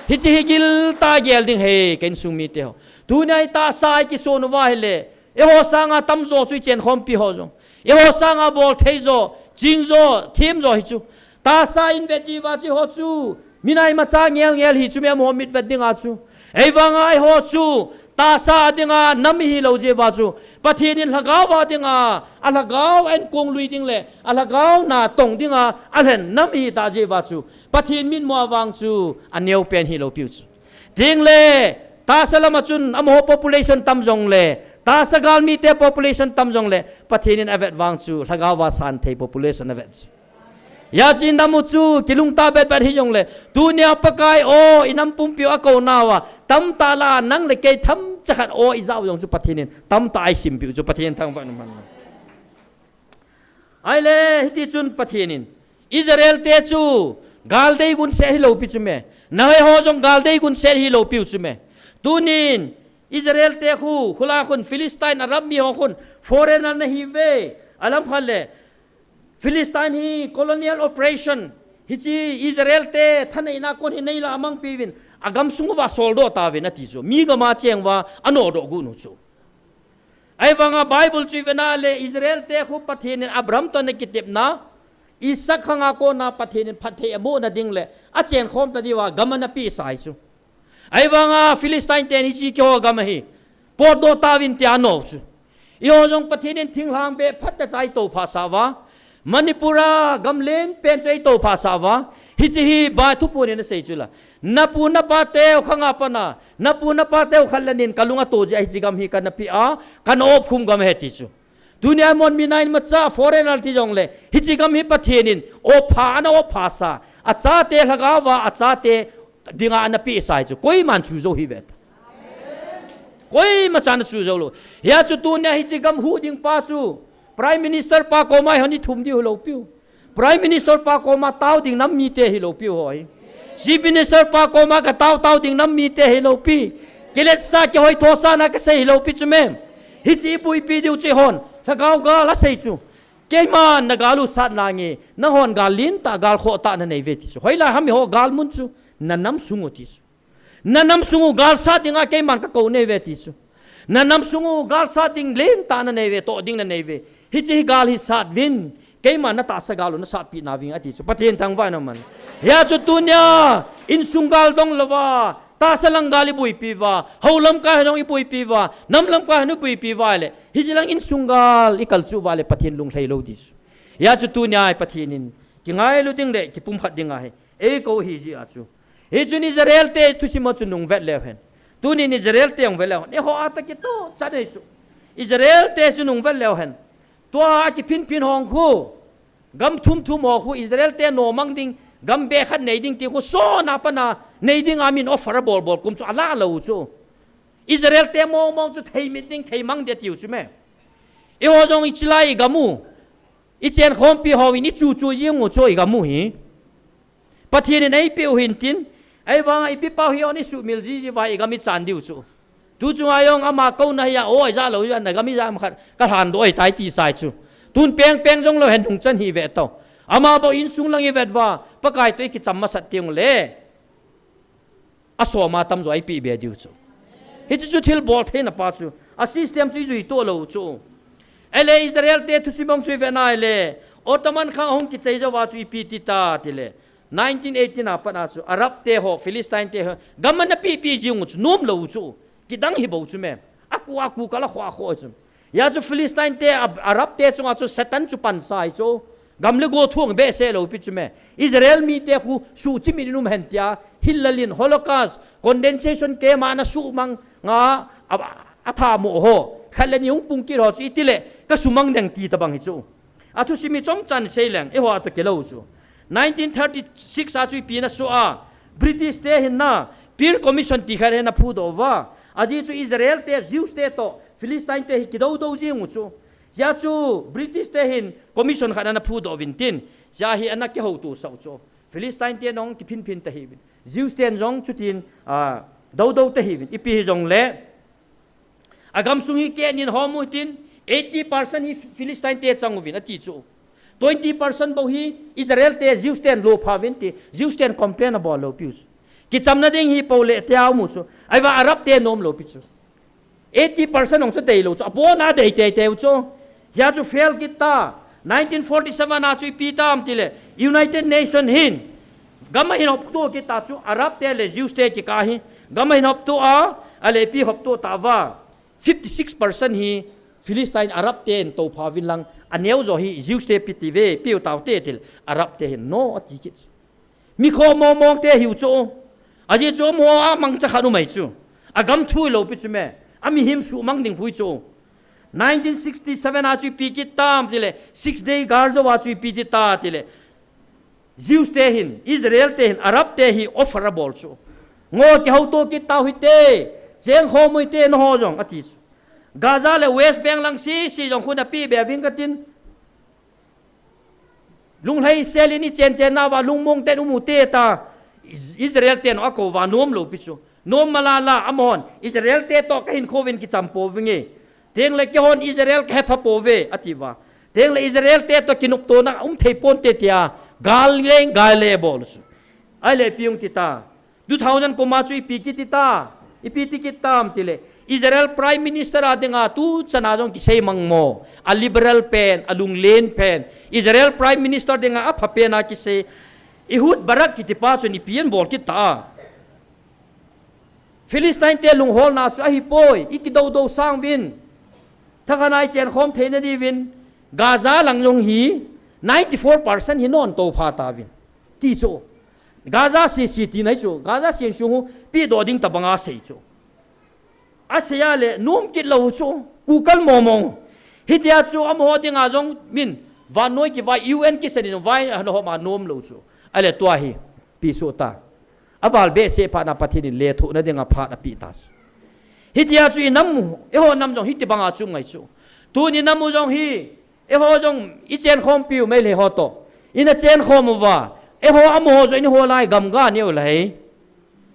Hiche hi giltah a gel ding ahi, ka insung mite ho. Tunia hi tahsa a ikison uva ahile, eiho sanga tamjo chu ichenkhompi ho jong, eiho sanga bolthei jo, chingjo, themjo hi chu. Tahsa in vet jiuva chu eiho chu minai macha ngelngel hi chu, mi amaho mitvet dinga chu. Ahivanga eiho chu tahsa dinga nam ihilou jiuva chu, Pathen in lhagao a dinga, alhagao enkong lui ding le alhagao natong dinga alhen nam ihitah jiuva chu, Pathen mitmu a vang chu aneo pen hilou piu chu. Tengle, tahsa lama chun amaho population tam jongle, tahsa galmite population tam jongle, Pathen in avet vang chu lhagao a santhei population avet chu. Hijeh chun inam u chu kilungtah betbet hijongle, tunia Pakai o, inam pumpiu akounauva, tamtah lah a nang le kei themcha khat o ijah u jong chu Pathen in tamtah a eisimpeh u chu, Pathen thangvah in um hen. Ahile, hitichun Pathen in Israel te chu galdei gunset hilou pi chu me. Nahoi ho jong galdei gunset hilou piu chu me. Tunin Israel te khu, khula khun Philistine Arab miho khun foreigner nahiuve, alam khat le Philistine hi colonial oppression, hiche Israel te thaneina kon hi neilah a mangpiuvin, agamsung uva soldoh tauvin ati chu. Mi gam a cheng uva anodoh got u chu. Ahivanga Bible chu ivet na le Israel te khu Pathen in Abraham toh ana kitepna, Isaac khanga kona Pathen in phatthei abohna ding le achenkhom ta diuva gam ana pehsa ahi chu. Ahivanga Philistine ten hiche keiho gam ahi, potdoh tauvin tia ano chu. Eiho jong Pathen in thinglhang beh phatechan eitophah sah uva, Manipur a gam lenpen chu eitophah sah uva, hiche hi Bible thuphon in asei chu la. Napu napateu khanga pat a, napu napateu khat le ni in kalung ato jeh a hiche gam hi kana peh a, kana opkhum gam ahi ti chu. Tunia amahon minai macha foreigner ti jongle, hiche gam hi Pathen in oppha, ana oppha sa, achate lhagao a, achate dinga ana pehsa ahi chu. Koiman chu jou hih uve ta. Koima chan ana chu jou lou. Hijeh chun tunia hiche gam huh ding pa chu Prime Minister pa koma eihon ithum diu hilou piu. Prime Minister pa koma tao ding nam mite hilou piu ho hi. Chief Minister pa koma katao tao ding nam mite hilou pi. Kiletsah, kihoithosahna kasei hilou pi chu me. Hiche iboipi diu chu eihon, lhagao gal asei chu. Keiman nagal u sat nange, nanghon gal lentah, gal khohtah nanei uve ti chu. Hoilai ham eiho galmun chu, nanam sung u ti chu. Nanam sung u gal sat dinga keiman kakou nei uve ti chu. Nanam sung u gal sat ding lentah nanei uve, toh ding nanei uve. Hiche hi gal hi sat uvin, keiman natahsa gal u nasatpeh nauving ati chu. Pathen thangvah in um hen. Hijeh chun tunia, insung gal dong louva, tahsa lang gal iboipi uva, hou lamkai ho jong iboipi uva, nam lamkai ho iboipi uva le, hiche lang insung gal ikal chu uva le Pathen lunglhai lou ti chu. Hijeh chun tunia hi Pathen in, kingailu ding le kipumkhat ding ahi. Eikou ahi jeh a chu. Hichun Israel te thusim a chu nung vet leu hen. Tunin Israel te hung vet leu hen. Eiho a toh kitoh chan ahi chu. Israel te chu nung vet leu hen. Tua kiphinphin hong khu. Gam thum thum ho khu Israel te nomang ding, gam be khat nei ding ti khu sona pana nei ding a min offer a bol bol kum chu ala lou chu. Israel te mong mong chu theimit ding, theimang ding atiu chu me. Eiho jong ichilai igam u. Ichen khompi hon ichu chu jing u chu igam u hi. Pathen in eipeh u hin tin, ahivanga ipi pau hi on isumil jiji uva igam ichan diu chu. Tu chunga jong ama kouna hi a, oi, ja lou, ja na gam ija ma khat, ka lhan doh ahitai ti sai chu. Tun peng peng jong lou hen hung chan hi ve tau. Ama bou insung lang ivet uva, Pakai toh ikicham masat teng le. Asoma tamjo ipi be diu chu. Hichu chu thil bol theina pa chu. A system chu ijui to lou chu. Ele Israel te thusim bang chu ive na ile. Ottoman khang hung kichai jo uva chu ipi ti ta ti le. Nineteen eighteen a pat a chu Arab te ho, Philistine te ho, gam ana pipi jing u chu, nom lou chu, kidang hi bou chu me. Aku, aku kala kho, kho chu. Hia chu Philistine te, Ab-, Arab te chunga chu Satan chu pansai chu. Gam le go thuang behseh lou pi chu me. Israel mite khu suhchim in um hen tia, hillalin Holocaust, condensation camp a ana sumang nga, a, athamo ho. Khat le ni hung pung kit ho chu iti le, ka sumang ding ti tabang hi chu. A thusim hi chomcha sei leng, eiho a toh kilou chu. Nineteen thirty-six a chu ipi ana soh a, British te hin na, Peel Commission ti khat ana phudoh uva. Ajeh chu Israel te, Jews te toh, Philistine te hi kidou dou jing u chu. Hia chu British te hin commission khat ana phudoh uvin tin. Hia hi ana kihouto sah u chu. Philistine te jong kiphinphin ta hih uvin. Jews te jong chutin, a, dou dou ta hih uvin. Ipi hijong le. A gamsung hi kei in hom u tin, eighty percent hi Philistine te chang uvin ati chu. Twenty percent bou hi Israel te, Jews ten lopha uvin ti, Jews ten complain abol lou piu chu. Kichamna ding hi po le tia um u chu. Ahivang Arab te nom lou pi chu. Eighty percent ong chu dei lou chu. Abona dei tei tei u chu. Hia chu fail kit ta. Nineteen forty-seven a chu ipi tam ti le, United Nation hin gam a hin hopto kit ta chu, Arab te le Jews te kikah hi. Gam a hin hopto a, ale ipi hopto ta uva. Fifty-six percent hi Philistine Arab ten toupha uvin lang, aneo jo hi Jews te pi ti ve, piu tau te ti le, Arab te hin no ati kit. Mi kho mong mong te hiu chu. Ajeh chu amaho a mangcha khat um ahi chu. A gam thu lou pi chu me. A mihem sumang ding hui chu. Nineteen sixty-seven a chu ipi kit tam ti le, Six Day War jo a chu ipi ti ta ti le. Jews te hin, Israel te hin, Arab te hi offer abol chu. Ngo kihouto kit tau hite, cheng khom u hite, nangho jong ati chu. Gaza le West Bank lang sese jong khu napi be uving katin. Lunglhai sel in ichen chen nauva lungmong ten um u hite ta, Is-, Israel ten akou uva nom lou pi chu. Nom malala amahon, Israel te toh kahinkho uvin kicham pouvinge. Tengle keihon Israel kahepha pouve, ati uva. Tengle Israel te toh kinoptona um thei ponte tia, gal leng gal le bol chu. Ahile ipi hung ti ta. Two thousand kum a chu ipi kiti ta, ipi ti kit tam ti le, Israel Prime Minister a dinga tuchan a jong kisei mang mo, a liberal pen, a lunglen pen, Israel Prime Minister dinga apha pen a kisei, Ehud Barak kiti pa chun ipi abol kit ta. Philistine te lungholna chu ahipoi, ikidou dou sang uvin. Thakhat a ichen khom theina diuvin, Gaza lang jong hi, ninety-four percent hi non toupha tauvin. Ti chu. Gaza sese tina hi chu. Gaza seng sung hu, pidoh ding tabang asei chu. Asei a le, nom kit lou chu. Kukal mong mong. Hitia chu amaho dinga jong min, vannoi kivai U N kisan in vai, ano homa nom lou chu. Ahile tua hi, pi chu ta. Aval behseh phat na Pathen in lethuhna dinga phat api ta chu. Hitia chu inam u, eiho nam jong hiti banga chu ngai chu. Tuni nam u jong hi, eiho jong ichen khompiu Meitei ho toh. Ina chen khom uva, eiho amaho jong in eiho lai gamga neo lai.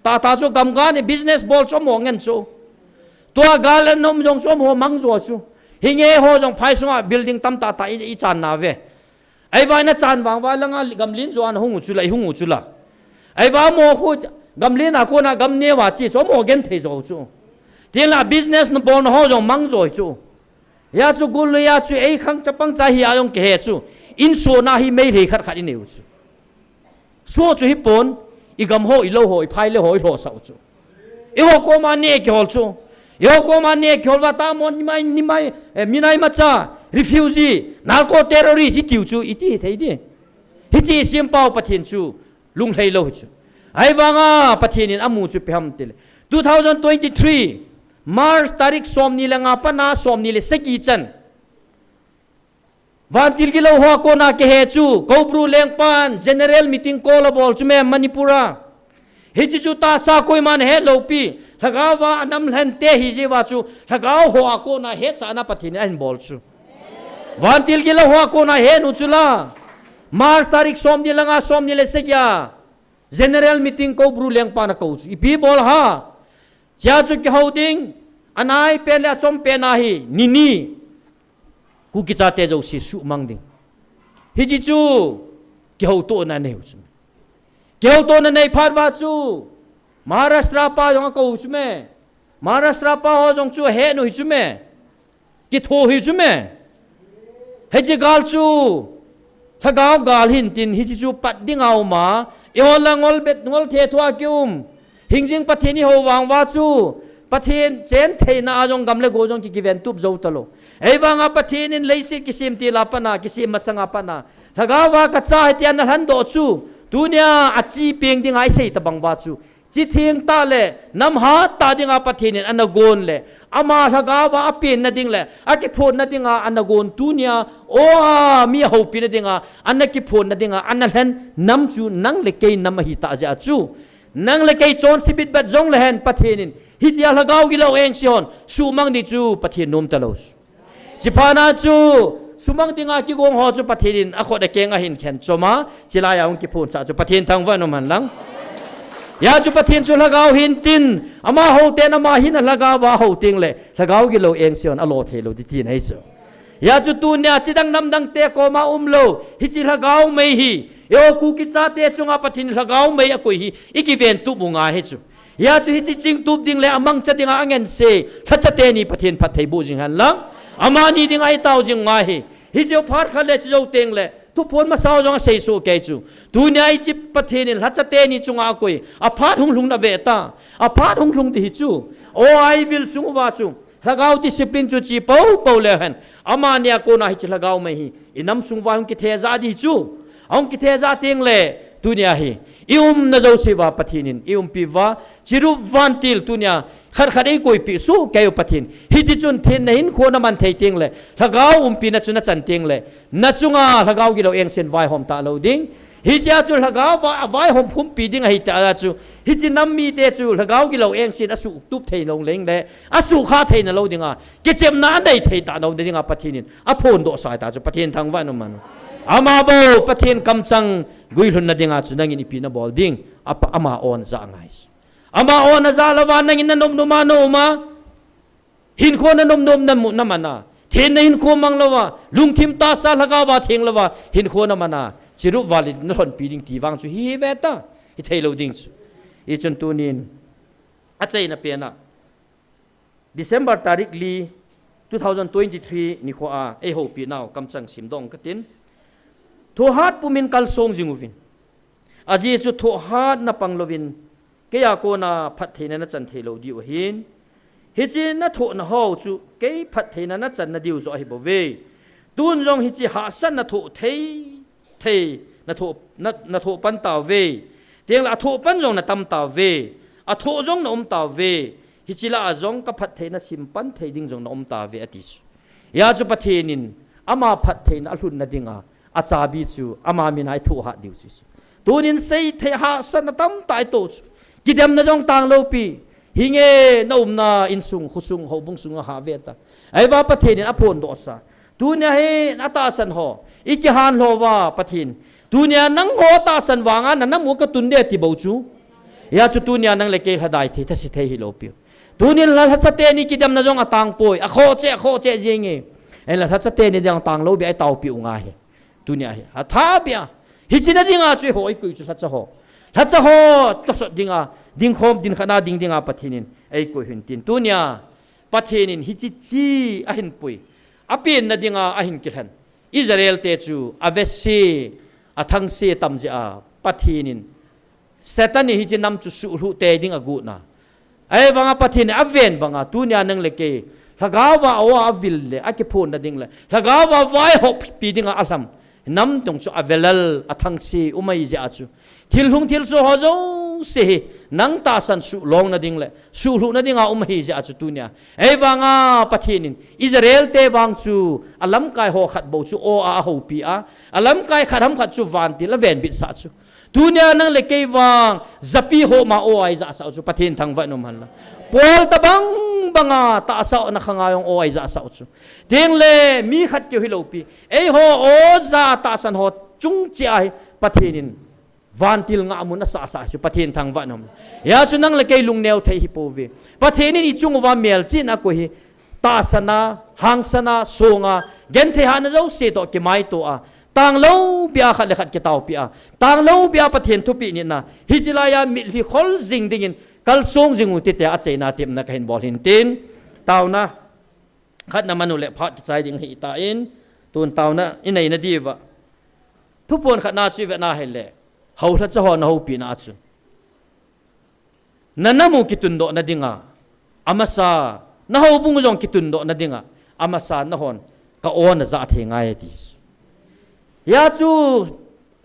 Tata chu gamga ne business bol chu amaho ngen chu. Tua gal anom jong chu amaho mang jo chu. Hinge eiho jong phai sunga building tam tata i, ichan na ve. Ahivang ina chan vang va langa gamlen jo ana hung u chu la, ihung u chu la. Ahivang amaho khu gamlen a kona gam neo a che chu amaho genthei jo chu. Tin la business na bolna ho jong mang jo chu. Hia chu gul loi a chu ei khang chapang cha hi a jong kihe chu. Insona hi Meitei khat khat inei u chu. Soh chu hipon, igam ho, ilou ho, iphai le ho, ilhohsah u chu. Eiho koma neh kihol chu. Eiho koma neh kihol uva tamon nimai, nimai, eh, minai macha, refugee, narco terrorist itiu chu, iti hithei di. Hiche isempau Pathen chu, lunglhai lou hi chu. Ahivanga Pathen in amu chu ipi ham tile, two thousand twenty-three March tarik somni le nga pana somni le sagi chan, vantil gilou hoa kona kihe chu Koubru lengpan general meeting call abol chu me Manipur a. Hiche chu tahsa koiman ahet lou pi. Lhagao va anam lhente hi jeh a chu lhagao hoa kona hetsahna Pathen in ahin bol chu. Vantil gilou hoa kona he nu chu la. March tarik somni le nga somni le sagi a general meeting Koubru lengpan akou chu. Ipi bol ham? Chea chu kihou ding, anai pen le achom pen ahi, nini. Kuki chate jouse suhmang ding. Hiti chu kihoutohna anei u chu me. Kihoutohna anei phat uva chu Maharashtra pa jong akou u chu me. Maharashtra pa ho jong chu ahet u hi chu me. Kitho hi chu me. Hiche gal chu lhagao gal hintin, hiche chu pat ding a um a, eiho la ngol bet ngol thetho a kium. Hingjing Pathen ihou vang uva chu Pathen chen theina a jong gam le go jong ki kiventup jou talou. Ahivanga Pathen in leiset kisem til a pat a, kisem masang a pat a, lhagao va kacha ahi tia ana lhandoh chu, tunia achi peng dinga isei tabang uva chu, chi theng tah le nam hat tah dinga Pathen in ana gon le, ama lhagao va apenna ding le akiphonna dinga ana gon, tunia, o a, mi ahoupina dinga ana kiphonna dinga ana lhen nam chu nang le kei nam ahi tah jeh a chu, nang le kei chonse bitbat jong le hen Pathen in hitia lhagao gilou engse hon suhmang ding chu Pathen nom talou. Chiphat na chu sumang dinga kigong ho chu Pathen in akhut akeng ahin khen chom a, chilai a hung kiphonsah chu Pathen thangvah in um hen lang. Hia chu Pathen chu lhagao hintin, amaho ten ama hin alhagao va ahou teng le lhagao gilou engse hon alo thei lou ding tina ahi chu. Hia chu tunia chidang namdang te koma umlou, hiche lhagao mei hi, eiho Kuki chate chunga Pathen in lhagao mei akoi hi ikiventup u ngai ahi chu. Hia chu hiche chingtup ding le amangcha dinga angense lhacha teni Pathen phatthei boh jing hen lang. Amani dinga itao jing u ngai ahi. Hiche phat khat le chujou teng le thuphon masa jong asei soh kei chu. Tunia hiche Pathen in lhacha teni chunga akoi, aphat hung lhung na ve ta. Aphat hung lhung ding hi chu. O, a ivil sung uva chu lhagao discipline chu chi poupou leu hen, amani a kona hiche lhagao mei hi inam sung uva hung kithe jah ding hi chu. Ahung kithe jah teng le tunia hi iumna jouse uva Pathen in iumpi uva, chirup vantil tunia khat khat eikoipeh soh kei u Pathen. Hiti chun thenna hinkho naman thei teng le, lhagao umpina chu nachan teng le, nachunga lhagao gilou engsen vaihom talou ding. Hichea chu lhagao va, vaihom khumpi ding ahi tah a chu, hiche nam mite chu lhagao gilou engsen asuhtup thei lou leng le, asuhkhah theina lou dinga kichepna anei thei talou dinga Pathen in aphondohsa ahi tah chu Pathen thangvah in um hen. Ama bou Pathen kamchang guilhunna dinga chu nangin ipi nabol ding, apa, ama o najah ngai. Ama o najah louva nangin nanop nop a naum a, hinkho nanop nop namu, naman a, thenna hinkho mang louva, lungthim tahsa lhagao va theng louva hinkho naman a, chirup vantil nalhonpi ding ti vang chu hi, hi ve ta, hithei lou ding chu. Hichun tunin achaina pen a December tarik li, two thousand twenty-three nikho a eihoupi nau kamchang simdoh katin. Thohhat pumin kalsong jing uvin. Ajeh chu thohhat napang louvin, keia kona phattheina nachan thei lou diu ahin. Hiche nathohna ho chu kei phattheina nachan nadiu joh ahi bouve. Tun jong hiche hahsatna thoh thei thei, nathoh, na, nathoh pan tauve. Tengle athoh pan jong natam tauve. Athoh jong naum tauve. Hiche lah a jong kaphattheina simpan thei ding jong naum tauve ati chu. Hia chu Pathen in ama phattheina alhunna dinga achabi chu ama mina ithohhat diu chu. Tunin seithei hahsatna tamtah itoh chu. Kidemna jong tanglou pi. Hinge naumna insung, khosung, houbung sunga hah ve ta. Ahivang Pathen in aphondohsa. Tunia hi atahsan ho, ikihan lhou va Pathen. Tunia nangho tahsan vanga nanam u katun de ti bou chu. Hia chu tunia nang le kei lhadai thei, thase thei hilou piu. Tunin lha, lhacha teni kidemna jong atang poi. Akhoh cheh, akhoh cheh jenge. Ahinla lhacha teni ding tanglou bia itaopi u ngai hi. Tunia hi atha bia. Hiche na dinga chu eiho eikoi chu lhacha ho. Lhacha ho tosot dinga, dingkhom, dinkhatna ding dinga Pathen in eikoi u hin tin. Tunia Pathen in hiche chi ahin pui. Apenna dinga ahin kilhen. Israel te chu avese, athangse tam jeh a Pathen in Satan in hiche nam chu suhlhuh tei ding agot na. Ahivanga Pathen in aven banga tunia nang le kei lhagao va o a avil le akiphonna ding le lhagao va vaihoppi dinga alham nam tong chu avelal athangse um ahi jeh a chu Thil hung thil so ho jouse hi nang tahsan suhlong na ding le suhlhuh na dinga um ahi jeh a chu tunia, ei vanga Pathen in Israel te vang chu alamkai ho khat bou chu aw a ahoupi a, alamkai khat ham khat chu vantil avenbit sah chu. Tunia nang le kei vang japi ho ma aw a ijahsah u chu Pathen thangvah in um hen lang. Pawl tabang banga tahsa na khanga jong aw a ijahsah u chu. Tengle mi khat keu hilou pi, eiho aw ja tahsan ho chung cheh a hi Pathen in vantil ngahmun asahsah chu Pathen thangvah in um. Hijeh chun nang le kei lungneo thei hi pouve. Pathen in ichung uva melchihna akoi hi tahsan a, hangsan a, song a, genthei hatna jouse toh kimaito a, tanglou bia khat le khat kitaopi a, tanglou bia Pathen thupeh nitna, hiche laiya mitlhi khol jing dingin kalsong jing u hite tia achaina tepna kahin bol hin tin, taona khatna man u le phat kichai ding ahitan, tun taona inei na diuva thuphon khatna chu ivet na hile, houlhacha ho nahoupina chu na nam u kitundoh na dinga amasa, na houbung jong kitundoh na dinga amasa, nahon ka aw najah thei ngai ati. Hijeh chun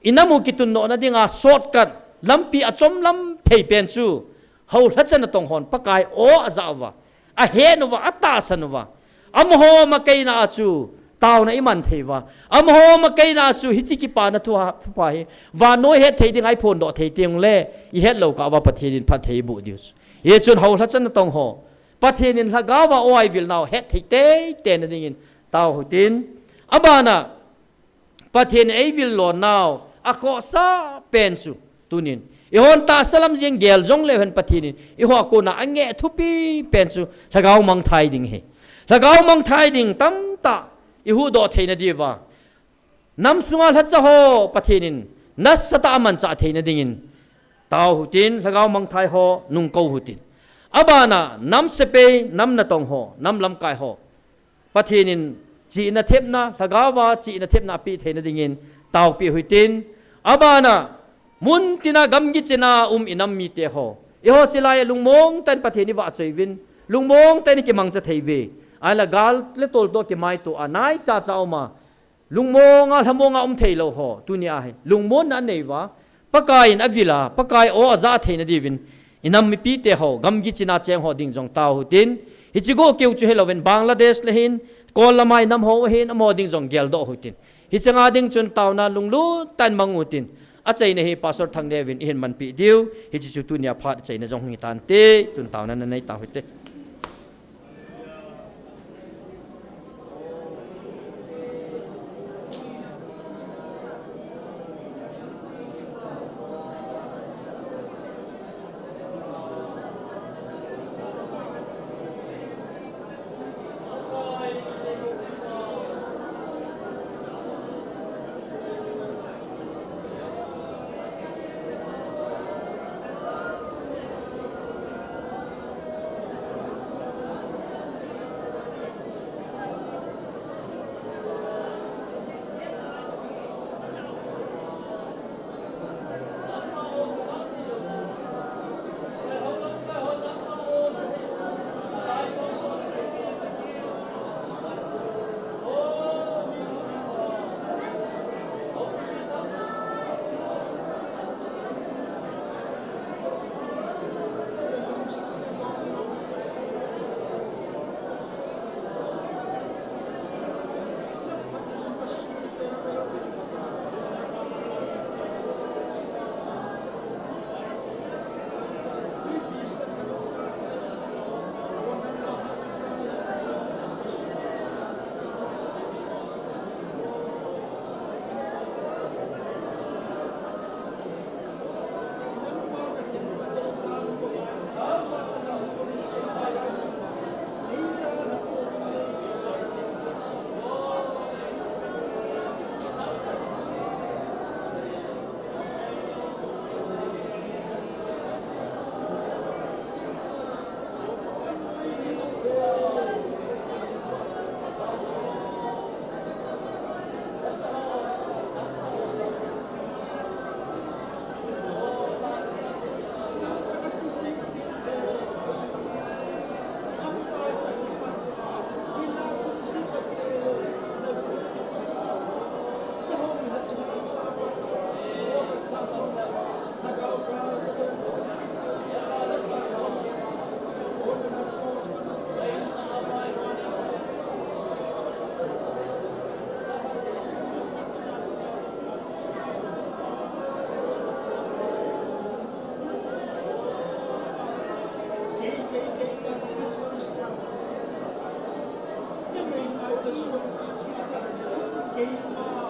inam u kitundoh na dinga shortcut, lampi achomlam thei pen chu houlhacha natong hon Pakai aw ajah uva, ahen uva, atahsan uva, amaho makeina a chu taona iman thei uva, amaho makeina a chu hiche kipana thupha, thupha hi vannoi hetthei dinga iphondoh thei tengle, ihet lou kah uva Pathen in phatthei eiboh diu chu. Hichun houlhacha natong ho Pathen in lhagao a aw a ivil nau hetthei teitei na dingin tao hitin. Abana Pathen in eivil lon nau akhohsah pen chu, tunin eihon tahsa lam jeng gel jongleu hen Pathen in eiho a kona angeh thupi pen chu lhagao mangthai ding ahi. Lhagao mangthai ding tamtah ihuhdoh theina diuva, nam sunga lhacha ho Pathen in nasatah a amanchah theina dingin tao hitin, lhagao mangthai ho nungkou hitin. Abana nam sepai, nam natong ho, nam lamkai ho Pathen in chihna thepna, lhagao a chihna thepna apeh theina dingin taopeh hitin. Abana muntina gamgi china um inam mite ho, eiho chilai a lungmong tah in Pathen ivahchoi uvin, lungmong tah in ikimangcha thei uve. Ahinla gal le tol toh kimaito a naichacha um a, lungmonga lhamonga um theilou ho tunia hi lungmonna anei uva, Pakai in avil a, Pakai aw ajah theina diuvin, inam mipite ho, gamgi china cheng ho ding jong tao hitin. Hiche goh keu chu hilouvin Bangladesh le hin, kol lama inam ho ahin, amaho ding jong geldoh hitin. Hiche nga ding chun taona lunglut tah in mang utin, achaina hi Pastor Thangneo vin eihin manpeh diu, hiche chu tunia phat achaina jong hung hitante, tun taona nanei tao hite. Kei, kei, kei, kei, kei, kei, kei,